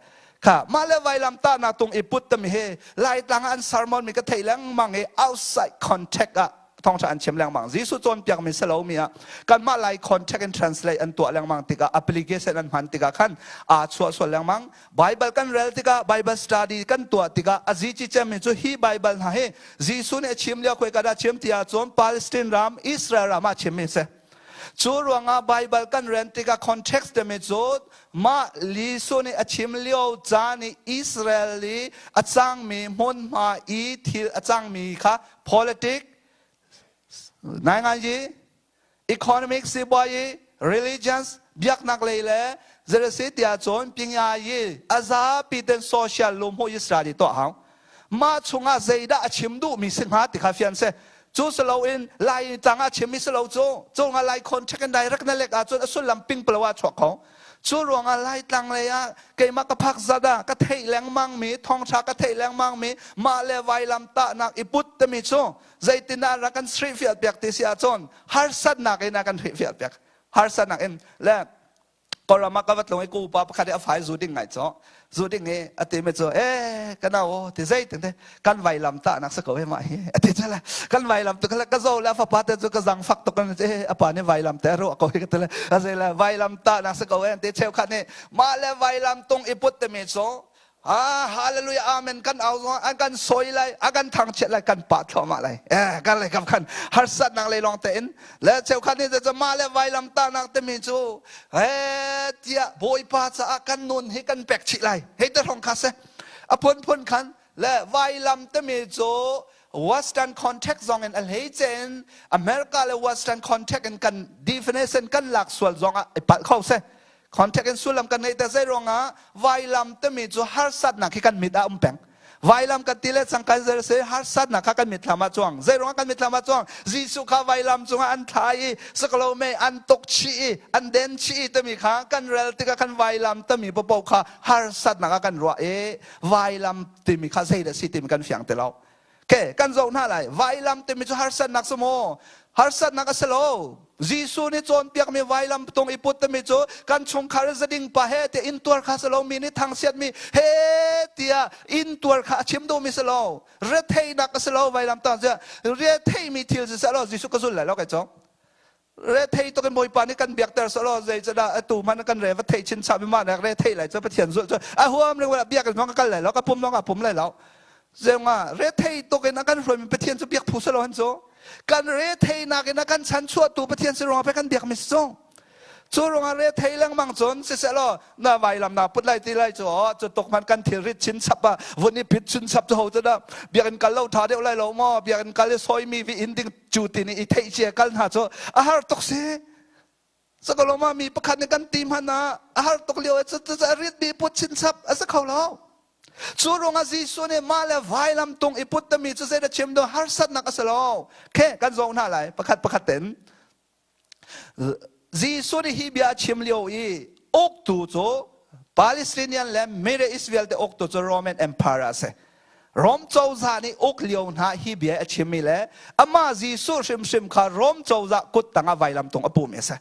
Kha mah le vailam tahnak tung i put tami hi Laitlang ah an sermon mi ka theih lengmang i outside contact ah thawngṭha an chim lengmang. Jesuh cawnpiak mi si lomi ah kanmah Lai contact in translate an tuah lengmang tikah, application an hman tikah khan aa chuah sual lengmang. Bible kan rel tikah, Bible study kan tuah tikah, a zici cemmi cu hi Bible hna hi Jesuh nih a chim lio khoi ka dah chim ti ahcun Palestine ram, Israel ram ah chimmi si. Cu ruangah Bible kan rel tikah context timi cu mah Jesuh nih a chim lio caan i Israel i a cangmi hmunhma i thil a cangmi kha politic, nainganyi, economic sipuayi, religions, biaknak lei le zerasi tiah cun pingyayi a zapi ten social lumhu Israel i tuah hau. Mah chungah zeidah a chim duhmi si hnga ti kha fian si. Cu si loin Lai tlang ah chimmi si lo cu cungah Lai contact in direct na lek ahcun a sullam pingpalo ah chuak kho. Cu ruangah Laitlang lei ah keimah ka phak zat ah ka theih lengmang mi thawngṭha ka theih lengmang mi mah le vailam tahnak i put timi cu zeitindah rak kan hrilhfiah piak ti si ahcun harsatnak in a kan hrilhfiah piak. Harsatnak in le Kawlram ah ka va tlung i ka upa pakhat i a fai zu ding ngai cu zu ding i a ti mi cu e ka nau ti zei tin te kan vailam tahnak si ko he mah hi a ti cu le kan vailam tu ka zo le a fapa te cu ka zang fak tuk kan e a pa nih vailam te ru ko hi ka ti le a zei le vailam tahnak si ko he ti cheukhat nih mah le vailam tung i put timi cu Ah, hallelujah, amen kan au zong an kan sawi lai, a kan thangchiat lai, kan pah thluahmah lai. Eh, kan lei kam khan harsatnak lei lawng te in le cheukhat nih cu mah le vailam tahnak timi cu he tiah Bawipa caah kan nun hi kan pek chih lai. Hei te hrong kha se. A phunphun khan le vailam timi cu Western context zong in a hleice in America le Western context in kan definition kan lak sual zong ah i palh kho se. Contact in sullam kan ngeih te zei ruangah vailam timi cu harsatnak hi kan mit ah um peng. Vailam kan ti le cang kan zer se harsatnak kha kan mitthlam ah cuang. Zei ruangah kan mitthlam ah cuang? Jesuh kha vailam cungah an thla i saklo me an tuk chih i an den chih i timi kha kan rel tikah kan vailam timi popo kha harsatnak ah kan ruah i vailam timi kha zeidah si timi kan fiang ti lo. Ke kan zoh hna lai. Vailam timi cu harsatnak si maw? Harsatnak a si lo. Jesuh nih cawnpiakmi vailam tung i put timi cu kan chungkhar zading pa he tiah intuar kha si lo mi nih thangsiatmi he tiah intuar kha a chim duhmi si lo. Retheihnak a si lo vailam tang cu retheihmi thil si lo Jesuh ka zul lai lo kai cong. Rethei tuk in Bawipa nih kan biakter selaw zeicadah atu hmanh kan re va thei chin chap i mah nek re thei lai cu Pathian zulh cu a huam ring biak in ka kal lai lo ka pum zong a pum lai lo zeungah rethei tuk in a kan hruaimi Pathian cu biak phu selaw han cu kan retheinak in a kan chanchuahtu Pathian si ruangah pei kan biak mi si cu cu ruangah rethei lengmang cun siseh na vailam na put lai ti lai cu cu tuk hmanh kan thilrit chin chap ah vun i phit chin chap cu ho cu dah biakinn kal lo tha deuh lai lo maw biakinn kal i sawimi vi in ding cu ti nih i theih cia kal hna cu a har tuk si sakaloma mi pakhat nih kan ti hmanh ah a har tuk lio cu a rit mi put chin chap a si kho lo cu ruangah Jesuh nih mah le vailam tung i put tami cu zeidah chim do harsatnak a si lo khe kan zoh hna lai pakhat pakhat ten Jesuh nih hi bia a chim lio i uktu cu Palestinian le Middle East vialte uktu cu Roman Empire a si. Rom cozah nih uk lio hna hi bia a chimmi le amah Jesuh hrimhrim kha Rom cozah kut tangah vailam tung a pumi a si.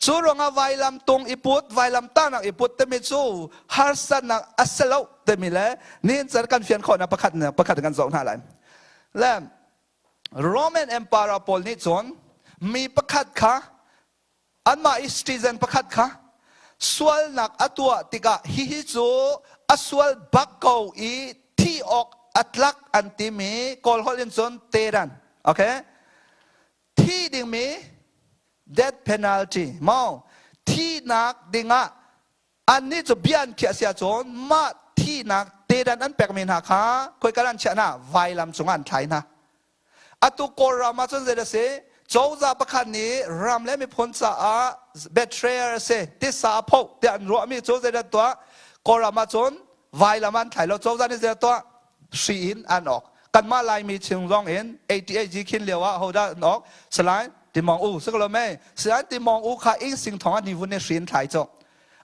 Cu ruangah vailam tung i put, vailam tahnak i put timi cu harsatnak a si lo timi le nihin can kan fian khawhnak pakhat pakhat kan zoh hna lai. Le Roman Emperor pawl nih cun mi pakhat kha anmah i citizen pakhat kha sualnak a tuah tikah hihi cu a sual bak ko i thi awk a tlak an timi Kawl holh in cun teran okay thi dingmi death penalty maw thihnak dingah Annih cu bia an khiah si ahcun mah thihnak tedan an pekmi hna kha khoika an chiah hna? Vailam cungah an thlai hna. Atu Kawlram ah cun zei a si? Cozah pakhat nih ram le miphun caah betrayer a si, tisa a phoh tiah an ruahmi cu zeidah tuah? Kawlram ah cun vailam an thlai lo. Cozah nih zeidah tuah? Hri in an awk. Kanmah Laimi chung zong in 88 khin lio ah hodah an awk? Salai Timong U si ko lo mei? Salai Timong U kha ing sing thong ah ni vun nih hri in thlai cu.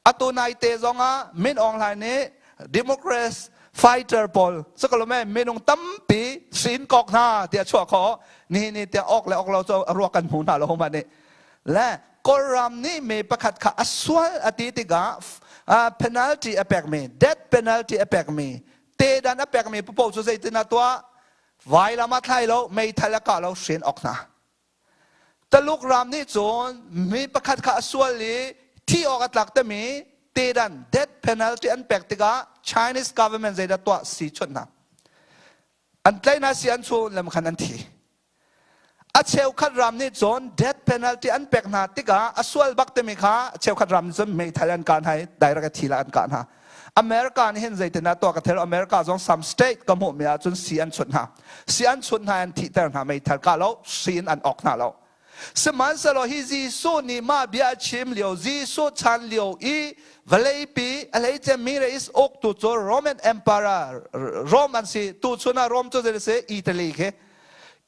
Atu nai te zong ah Min Aung Hlaing nih Democrats fighter pawl si ko lo mei minung tampi hri in kok hna tiah chuah khawh. Nihin ni tiah awk le awk lo cu ruak kan hmu hna lo homa nih. Le Kawlram nih mi pakhat kha a sual a ti tikah penalty a pekmi death penalty a pekmi tedan a pekmi paoh cu zeitin a tuah vailam ah thlai lo meithal a kah lo hrin ok hna Taluk ram nih cun mi pakhat kha a sual i thi awk a tlak timi tedan death penalty an pek tikah Chinese government zeidah tuah si chunh hna an tlaih hna si an chun lam khan an thi A cheukhat ram nih cun death penalty an pek hna tikah a sual bak timi kha cheukhat ram nih cun meithal an kah hna i direct a thi la an kah hna. America nih hin zeitin ah tuah ka thel America zong some state ka hmuhmi ahcun si an chunh hna. Si an chunh hna an thihter hna meithal kah lo si in an ok hna lo. Sihmanhsehlaw hi Jesuh nih mah bia a chim lio, Jesuh chan lio i vawleipi a hleice Middle East uktu cu Roman Emperor Rome an si. Tuchun ah Rome cu zei a si? Italy khi.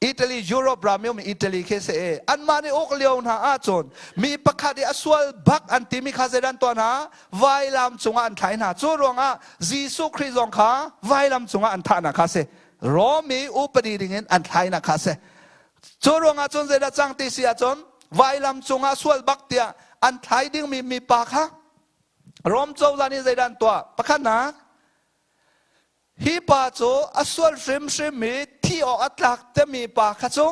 Italy Europe ram i um Italy khi si i anmah nih uk lio hna ahcun mi pakhat i a sual bak an timi kha zeidah an tuah hna? Vailam cungah an thlai hna. Cu ruangah Jesuh Khrih zong kha vailam cungah an thahnak kha a si. Rome i upadi dingin an thlainak kha a si. Cu ruangah cun zeidah cang ti si ahcun vailam cungah sual bak tiah an thlai dingmi mipa kha Rom cozah nih zeidah an tuah? Pakhatnak, hi pa cu a sual hrimhrim i thi awk a tlak timi pa kha cu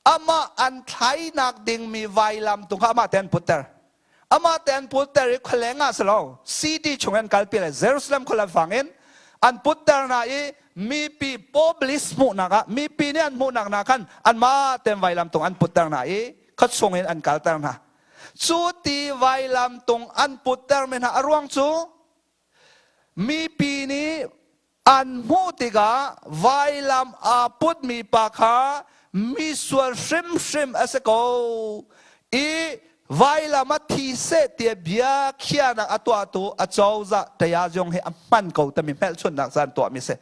amah an thlainak dingmi vailam tung kha amah te an putter. Amah te an putter i khualeng ah si lo, city chung an kalpi le Jerusalem khualeng fang in an putter hna i mipi public hmuhnak ah mipi nih an hmuhnak hna khan anmah ten vailam tung an putter hna i khuachung in an kalter hna. Cu ti vailam tung an putter mi hna a ruang cu mipi nih an hmuh tikah vailam aa putmi pa kha misual hrimhrim a si ko i vailam ah thi seh tiah bia khiahnak a tuahtu a cozah tayazyong hi a hman ko timi hmelchunhnak caan tuahmi si.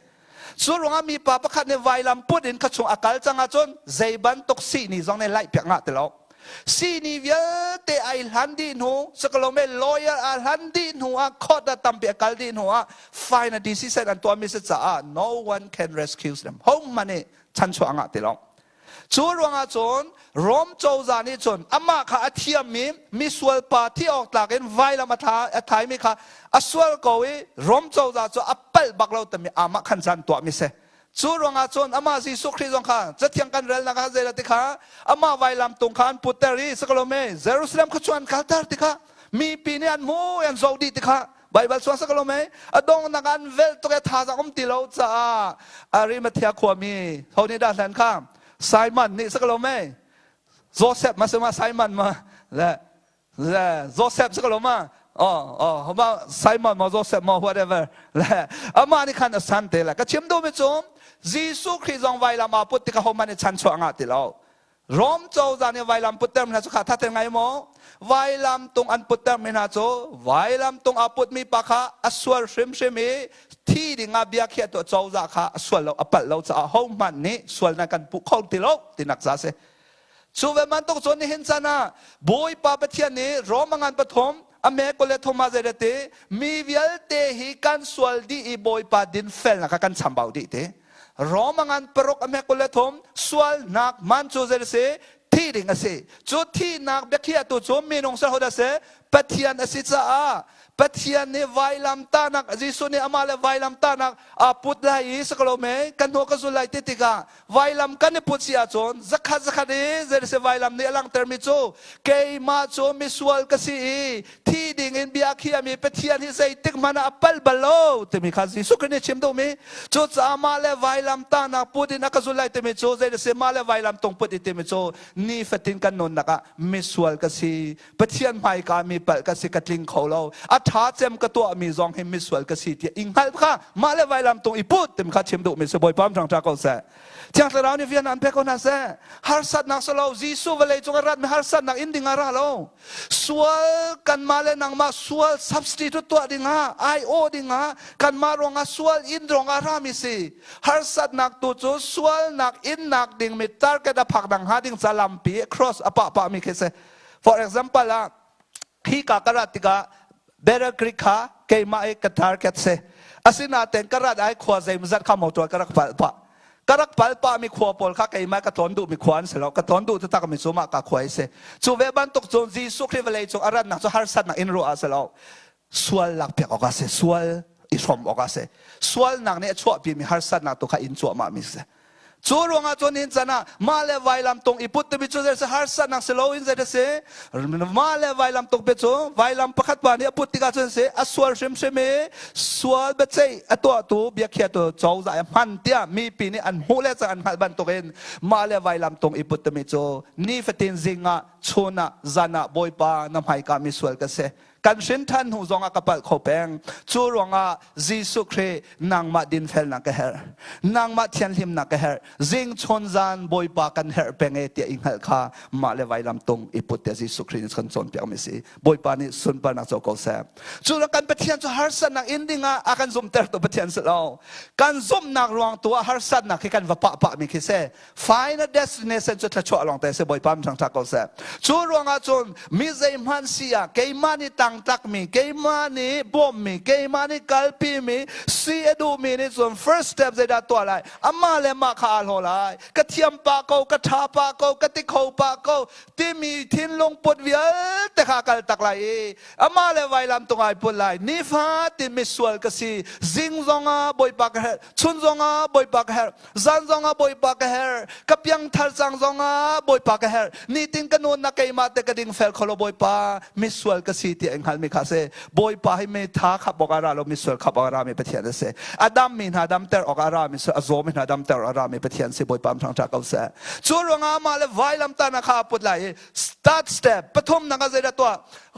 Cu ruangah mipa pakhat nih vailam put in khuachung a kal cang ahcun zei bantuk sihni zong nih laih piak ngah ti lo. Sihni vialte ai hlan dih hnu, sakalome lawyer a hlan dih hnu ah court ah tampi a kal dih hnu ah final decision an tuahmi si caah no one can rescue them. Hohmanh nih chanchuah ngah ti lo. Cu ruangah cun Rom cozah nih cun amah kha a thiammi misual pa thi awk tlak in vailam a thaimi kha a sual ko i Rom cozah cu a palh bak lo timi amah khan caan tuahmi si. Cu ruangah cun amah Jesuh Khrih zong kha cathiang kan relnak ah zeidah ti kha amah vailam tung kha an putter i sakalome Jerusalem kha cu an kalter ti kha mipi nih an hmu an zoh dih ti kha Baibal chuang sakalo mei a dongnak an velh tuk e thazaang um ti lo caah Arimathea khuami ho nih dah hlan kha Simon nih sakalo mei Joseph ma sima Simon ma le le Joseph sakalo ma oh oh ma Simon ma Joseph ma whatever le amah nih khan a san te le ka chim duh mi cu Jesuh Khrih zong vailam aa put tikah hohmanh nih chan chuah ngah ti lo Rom cozah nih vailam putter mi hna cu kha thater ngai maw? Vailam tung an putter mi hna cu vailam tung aa putmi pa kha a sual hrimhrim i thi ding ah bia khiah tuah cozah kha a sual lo a palh lo caah hohmanh nih sual nan kan puh kho ti lo tinak ca si. Cu ve bantuk cun nihin chan ah Bawipa Pathian nih Rom a ngan pathum a me kule thum ah zeidah ti mi vialte hi kan sual dih i Bawipa dinfelnak kha kan chambau dih ti. Rome ngan paruk a hmek 23 sualnak man cu zei a si thi ding a si cu thihnak biakhiahtu cu minung si hodah si Pathian a si caah Pathian nih vailam tahnak Jesuh nih amah le vailam tahnak aa put lai i sakalo me kan hnu ka zul lai ti tikah vailam kan i put si ahcun zakhat zakhat i zei si vailam nih a langhtermi cu keimah cu misual ka si i thi ding in bia khiami Pathian hi zeitik hmanh ah a palh bal lo timi kha Jesuh Khrih nih chim duhmi cucaah mah le vailam tahnak put in a ka zul lai timi cu zei si mah le vailam tung put i timi cu nifatin kan nunnak ah misual ka si Pathian hmaika mi palh ka si ka tling kho lo a ṭha cem ka tuahmi zong hi misual ka si tiah i hngalh kha mah le vailam tung i put timi kha chim duhmi si Bawipa ṭangṭa ko seh Thiang Thlarau nih rian an pek ko hna seh. Harsatnak si lo, Jesuh vawlei cung a ratmi harsatnak in ding ah ra lo. Sual kanmah le nangmah sual substitute tuah dingah, aiawh dingah, kanmah ruangah sual in ruangah rami si. Harsatnak tu cu sualnak innak ding mi target a phak dang hnga ding ca lampi cross a pah pah mi khi si. For example ah, hi ka ka rat tikah Better Creek kha keimah i ka target si. Asinain ka rat ai khua zeimazat kha motor ka rak palh pah. Ka rak pal pah mi khua pawl kha keimah ka tlawn duh mi khua an si lo. Ka tlawn duh taktak mi cu mah ka khua i si. Cu ve bantuk cun Jesuh Khrih vawlei cung a ratnak cu harsatnak in ruah ah si lo. Sual lak piak awk ah si. Sual i hrawm awk ah si. Sualnak nih a chuahpi mi harsatnak tu kha in cuahmah mi si. Cu ruangah cun hin can ah mah le vailam tung i put timi cu zei si harsatnak si loin zei si mah le vailam tung pe cu vailam pakhat pa nih a put tikah cun si a sual hrimhrim i sual biaceih a tuahtu biakhiatu cozah i hman tiah mipi nih an hmuh le cang an hngalh bantukin mah le vailam tung i put timi cu nifatin zing ah. chun ah zan ah Bawipa na hmaika misual ka si. Kan hrin ṭhan hnu zongah ka palh kho peng. Cu ruangah Jesuh Khrih nangmah dinfelnak ka herh. Nangmah thianhlimnak ka herh. Zing chun zan Bawipa kan herh peng e tiah i hngalh kha mah le vailam tung i put tiah Jesuh Khrih nih kan cawnpiak mi si. Bawipa nih sunparnak co ko seh. Cu kan Pathian cu harsatnak in dingah a kan zumhtertu Pathian si lo. Kan zumhnak ruang tu ah harsatnak khi kan va pah pah mi khi si. Final destination cu thluachuah lawng te si Bawipa min thangṭhat ko seh. Cu ruangah cun mi zeihmanh si ah keimah nih tangtlakmi, keimah nih bawmmi, keimah nih kalpimi, si a duhmi nih cun first step zeidah tuah lai? Amah le mah kha aa hlaw lai. Ka thiam pah ko, ka ṭha pah ko, ka ti kho pah ko timi thinlung put vialte kha kal tak lai i amah le vailam tung ai put lai. Nifatin misual ka si. Zing zongah Bawipa ka herh, chun zongah Bawipa ka herh. Zan zongah Bawipa ka herh. Ka piangthar cang zongah Bawipa ka herh. Nitin ka nunnak keimah te ka ding fel kholo Bawipa misual ka si ti ai hngalmi kha si. Bawipa hi mi tha khap awk a ra lo misual khap awk a ra mi Pathian a si. A dam mi hna damter awk a ra mi a zaw mi hna damter a ra mi Pathian si Bawipa thangṭha ko seh. Cu ruangah amah le vailam tahnak kha a put lai i start step pathum nak ah zeidah tuah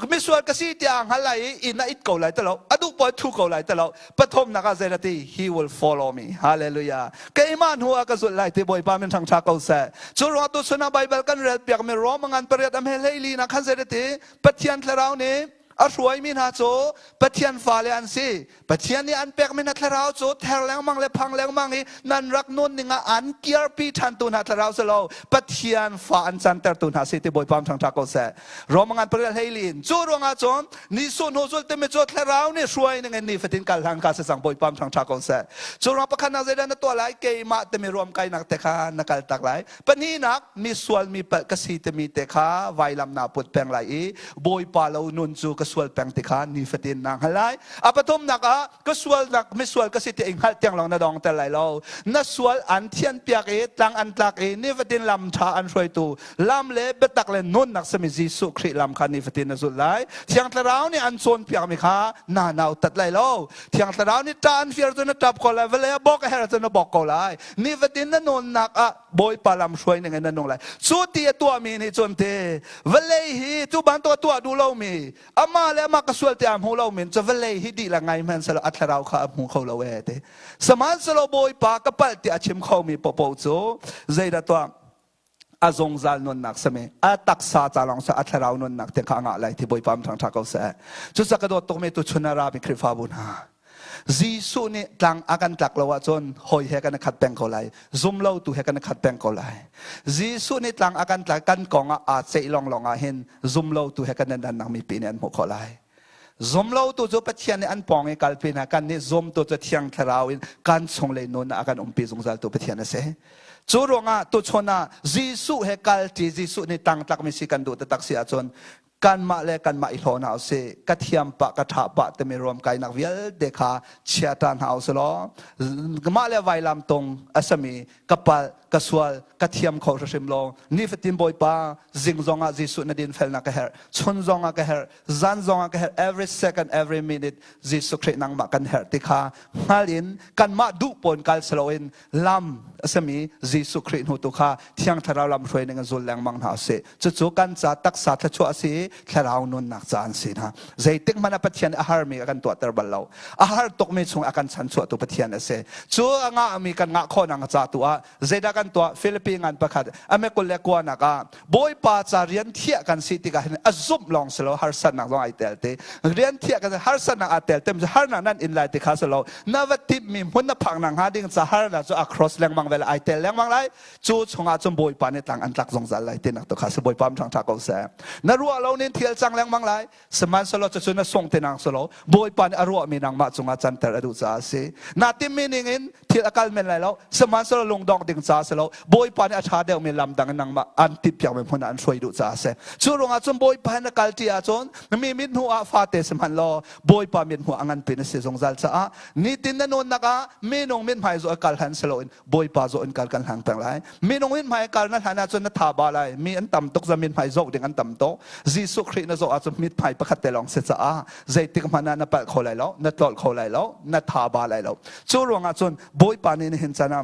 misual ka si tiah hngal lai i inn ah it ko lai ti lo a duh paoh thu ko lai ti lo pathumnak ah zeidah ti he will follow me hallelujah keimah hnu ah ka zulh lai ti bawipa min thangtha ko seh cu ruang tu chun ah bible kan rel piak mi Rome ngan pariat am he hleili na khan zeidah ti Pathian thlarau nih a hruaimi hna cu Pathian fale an si Pathian nih an pekmi hna thlarau cu ther lengmang le phang lengmang i nan rak nun ning ah an kirpi ṭhantu hna thlarau si lo Pathian fa an cantertu hna si ti Bawipa thangṭha ko seh Rome ngan pariat hleili in cu ruangah cun Jesuh hnu zul timi cu thlarau nih hruai ning in nifatin kal hlan ka si cang Bawipa thangṭha ko seh cu ruang pakhat nak zeidah na tuah lai keimah timi ruam kainak te kha na kal tak lai Pahnihnak, misual mi palh ka si timi te kha vailam naa put peng lai i Bawipa lo nun cu ka sual peng ti kha nifatin naa hngal lai. A pathumnak ah, ka sualnak misual ka si ti i hngalh tiang lawng na dong ter lai lo. Na sual an thianhpiak i tlang an tlak i nifatin lam ṭha an hruaitu lam le biatak le nunnak simi Jesuh Khrih lam kha nifatin na zulh lai. Thiang Thlarau nih an cawnpiakmi kha na nautat lai lo. Thiang Thlarau nih ṭah an fiar cu na ṭap ko lai, vawlei ah bawk a herh ahcun na bawk ko lai. Nifatin na nunnak ah Bawipa lam hruai ning in na nung lai. Cu ti a tuahmi nih cun te vawlei hi cu bantuk a tuah duh lomi amah le amah ka sual tiah a hmu lomi cu vawlei hi dihlak ngai hmanhsehlaw a thlarau kha a hmu kho lo ee ti. Sihmanhsehlaw Bawipa ka palh tiah a chim khomi paohpaoh cu zeidah tuah a zungzal nunnak sami a taksa ca lawng sa a thlarau nunnak te kha a ngah lai ti Bawipa thangṭha ko seh. Cucaah ka dawt tukmi tu chun a rami Khrihfabu hna Jesuh nih tlang a kan tlak lo ahcun hawi he kan i khat peng ko lai. Zum lo tu he kan i khat peng ko lai. Jesuh nih tlang a kan tlak kan kong ah aa ceih lawnglawng ah hin zum lo tu he kan i dannak mipi nih an hmuh khawh lai. Zum lo tu cu Pathian nih an pawng i kalpi hna kan nih zum tu cu Thiang Thlarau in kan chunglei nun ah a kan umpi zungzal tu Pathian a si. Cu ruangah tuchun ah Jesuh he kalṭi Jesuh nih tangtlakmi si kan duh taktak si ahcun kanmah le kanmah i hlaw hna usih ka thiam pah ka ṭha pah timi ruamkainak vialte kha chia ta hna usih law mah le vailam tung a sami ka palh ka sual ka thiam kho hrimhrim lo nifatin Bawipa zing zongah Jesuh na dinfelnak ka herh chun zongah ka herh zan zongah ka herh every second every minute Jesuh Khrih nangmah kan herh ti kha hngal in kanmah duh pawn kal siloin lam a simi Jesuh Khrih hnu tu kha Thiang Thlarau lam hruai ning in zul lengmang hna usih. Cucu kan ca taksa thluachuah a si i thlarau nunnak ca an si hna. Zeitik hmanh ah Pathian a harmi a kan tuahter bal lo. A har tukmi chung a kan chanchuahtu Pathian a si. Cu a ngahmi kan ngah khawhnak ca tu ah zeidah kan tuah? Filipi ngan pakhat ame 29 nak ah Bawipa ca rian thiah kan si tikah hin a zumh lawng si lo harsatnak zong ai tel te. Rian thiah kan harsatnak aa tel tem harnak nan in lai ti kha si lo na va timhmi hmun na phak nak hnga ding ca harnak cu a cross lengmang ve ai tel lengmang lai cu chungah cun Bawipa nih tlang an tlak zungzal lai tinak tu kha si Bawipa ṭhang ṭha ko seh na ruah lo nin thil cang lengmang lai sihmanhsehlaw cucu na sung te nang silo Bawipa nih a ruahmi nangmah cungah canter a duh caah a si na timmi ning in thil a kal men lai lo sihmanhsehlaw lungdong ding caah si lo Bawipa nih a ṭha deuhmi lam dang in nangmah an timhpiakmi hmun ah an hruai duh caah a si cu ruangah cun Bawipa na kal ṭi ahcun mi mit hnu ah fate si hmanh law Bawipa mithmuh a nganpi na si zungzal caah nitin na nunnak ah minung mithmai zoh kal hlan si loin Bawipa zoh in kal kan hlang peng lai. Minung mithmai kal na hlan ahcun na tha ba lai. Mi an tam tuk za mithmai zoh ding an tam tuk. Jesuh Khrih na zoh ahcun mithmai pakhat te lawng si caah zeitik hmanh ah na palh kho lai lo, na tlolh kho lai lo, na tha ba lai lo. Cu ruangah cun Bawipa nih nihin chan ah.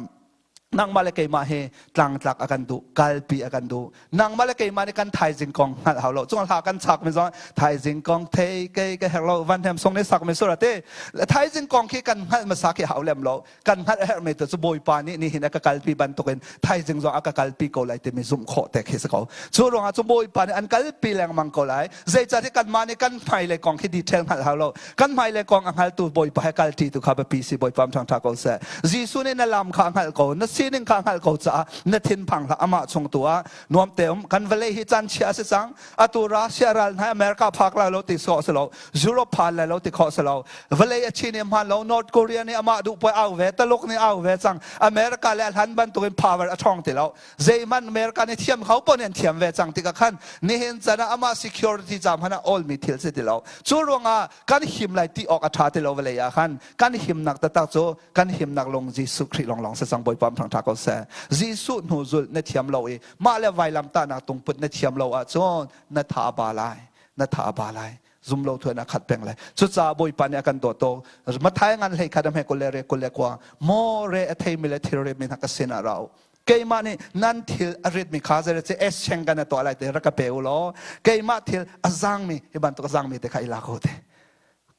Nangmah le keimah hi tlangtlak a kan duh, kalpi a kan duh. Nangmah le keimah nih kan thaizing kong hngalh hau lo. Cung hla kan chak mi zong thaizing kong thei kei ka herh lo van hem song nih sak mi sura te. Thaizing kong khi kan hngalh hmasa khi hau lem lo. Kan hngalh a herh mi tu cu Bawipa nih nihin a ka kalpi bantukin thaizing zong a ka kalpi ko lai timi zumh khawh te khi si ko. Cu ruangah cu Bawipa nih an kalpi lengmang ko lai. Zeicahtiah kanmah nih kan hmailei kong khi detail hngalh hau lo. Kan hmailei kong a hngaltu Bawipa he kalṭi tu kha biapi si Bawipa ṭhangṭha ko seh. Jesuh nih na lam kha a hngalh ko, na sining kha a hngalh ko caah na thinphang hlah amah chung tu ah nuam te um. Kan vawlei hi caan chia a si cang. Atu Russia ral hna America phak lai lo ti sawh si lo, Europe phan lai lo ti khawh si lo. Vawlei a chin i hmaan lo, North Korea nih amah duh puai au ve, Taluk nih au ve cang. America le a hlan bantukin power a ṭhawng ti lo. Zeihmanh America nih thiam kho pon an thiam ve cang tikah khan nihin can ah amah security ca hmanh ah awlmi thil si ti lo. Cu ruangah kan him lai ti awk a ṭha ti lo vawlei ah khan kan himnak taktak cu kan himnak lung Jesuh Khrih lawnglawng si cang Bawipa thangṭha ko seh. Jesuh hnu zulh na thiam lo i mah le vailamtahnak tungput na thiam lo ahcun na tha a ba lai na tha a ba lai zum lo thuan a khat peng lai cucaah bawipa nih a kan dawt to mathai ngan hlei khat am he kul le re kul le kua maw re a theimi le thil re mi hna ka sin ah ra u keimah nih nan thil a ritmi kha zei ce es cheng kan tuah lai te rak ka pe u law keimah thil a zangmi hi bantuk a zangmi te kha i la ko te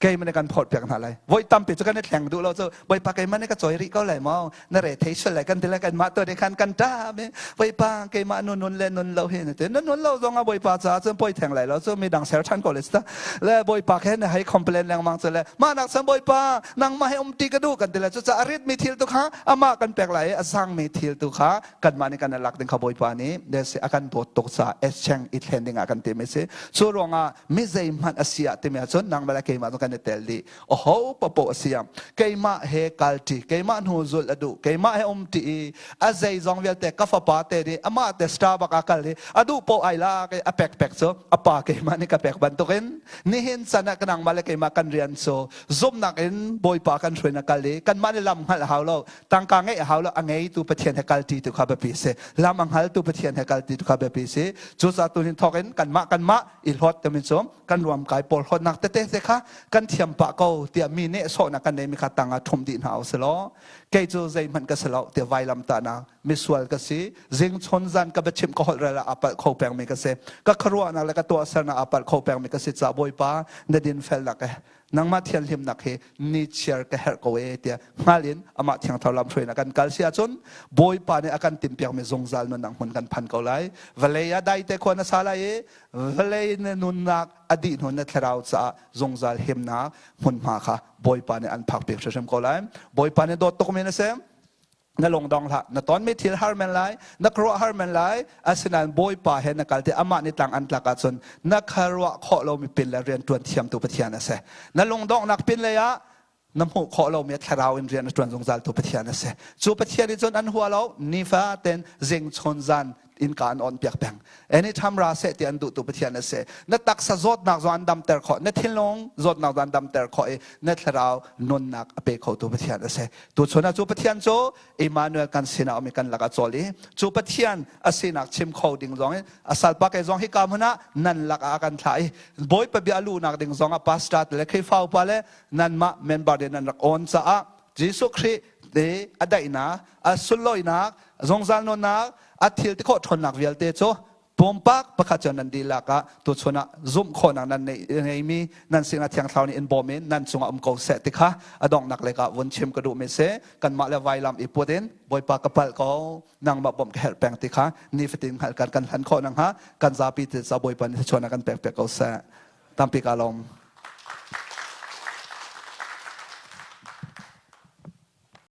keimah nih kan phawt piak hna lai voi tampi cu kan i thleng duh lo cu bawipa keimah nih ka cawi rih ko lai maw na re thei sual lai kan ti lai kan mah to nih khan kan ṭam i bawipa keimah nu nun le nun lo hi na ti na nun lo zong ah bawipa caah cun poi theng lai lo cu midang ser ṭhan ko le ta le bawipa khe na hei complain lengmang cu le mah nak cun bawipa nangmah he um ti ka duh kan ti le cucaah a ritmi thil tu kha amah kan pek lai i a sangmi thil tu kha kanmah nih kan lak ding kha bawipa nih a kan dawt tuk caah exchange i thlen ding ah kan ti mi si cu ruangah mi zeihmanh a si ah timi ahcun nangmah le keimah cu kan i tel dih aho papoh a si ah keimah he kalṭi keimah hnu zulh a duh keimah he um ṭi i a zeizong vialte ka fapa te nih amah te Starbucks ah kal i a duh poh ai lak i a pek pek cu a pa keimah nih ka pek bantukin nihin can ah nangmah le keimah kan rian cu zumhnak in Bawipa kan hruai na kal i kanmah nih lam hngalh a hau lo tangka ngeih a hau lo a ngeitu Pathian he kalṭi tu kha biapi si lam a hngaltu Pathian he kalṭi tu kha biapi si cucaah tuhin thawk in kanmah kanmah i hlawt timi cu kan ruamkai pawl hlawtnak tete te kha kan thiam pah ko tiah mi nih sawhnak kan neimi kha tangah ṭhum dih hna u silaw kei cu zeihmanh ka si lo tiah vailam tahnak misual ka si zing chun zan ka biachim ka holh rel ah aa palh kho pengmi ka si ka khuaruahnak le ka tuahsernak aa palh kho pengmi ka si caah Bawipa na dinfelnak eh nangmah thianhlimnak hi ni chiar ka herh ko e tiah hngal in amah thiangthar lam hruainak kan kal si ahcun Bawipa nih a kan timhpiakmi zungzal nunnak hmun kan phan ko lai vawlei ah daite khua na sa lai i vawlei na nunnak a dih hnu na thlarau caah zungzal himnak hmunhma kha Bawipa nih an phak piak hrimhrim ko lai Bawipa nih dawt tukmi na si na lungdong hlah na tonmi thil har men lai na khuaruah har men lai asinain Bawipa he na kal ti amah nih tlang an tlak ahcun na khuaruah khawh lomi pin le rian ṭuan thiamtu Pathian a si na lungdonghnak pin lei ah na hmuh khawh lomi thlarau in rian a ṭuan zungzal tu Pathian a si cu Pathian nih cun an hua lo nifa ten zing chun zan innka an on piak peng anytime ra seh ti an duh tu Pathian a si na taksa zawtnak zong an damter khawh na thinlung zawtnak zong an damter khawh i na thlarau nunnak a pe kho tu Pathian a si tu chun ah cu Pathian cu Emmanuel kan sinah um i kan lakah cawl i cu Pathian a sinak chim kho ding zong in a salpa ke zong hi ka hmun ah nan lakah a kan thlah i Bawipa bia luhnak ding zong ah pastor le Khrihfa upa le nanmah member de nan rak on caah Jesuh Khrih te a daihnak a sunlawinak zungzal nunnak a thil ti khawh ṭhawnnak vialte cu pumpak pakhat cu nan dihlak ah tuchun ah zumh khawhnak nan ngeimi nan sinah thiang thlarau nih in bawm in nan cungah um ko seh ti kha a donghnak lek ah vun chim ka duhmi si kanmah le vailam i put in Bawipa ka palh ko nangmah bawmh ka herh peng ti kha nifatin hngalh kan kan hlan khawh nakhnga kan zapi te ca Bawipa nih thluachuahnak kan pek piak ko seh tampi ka lawm.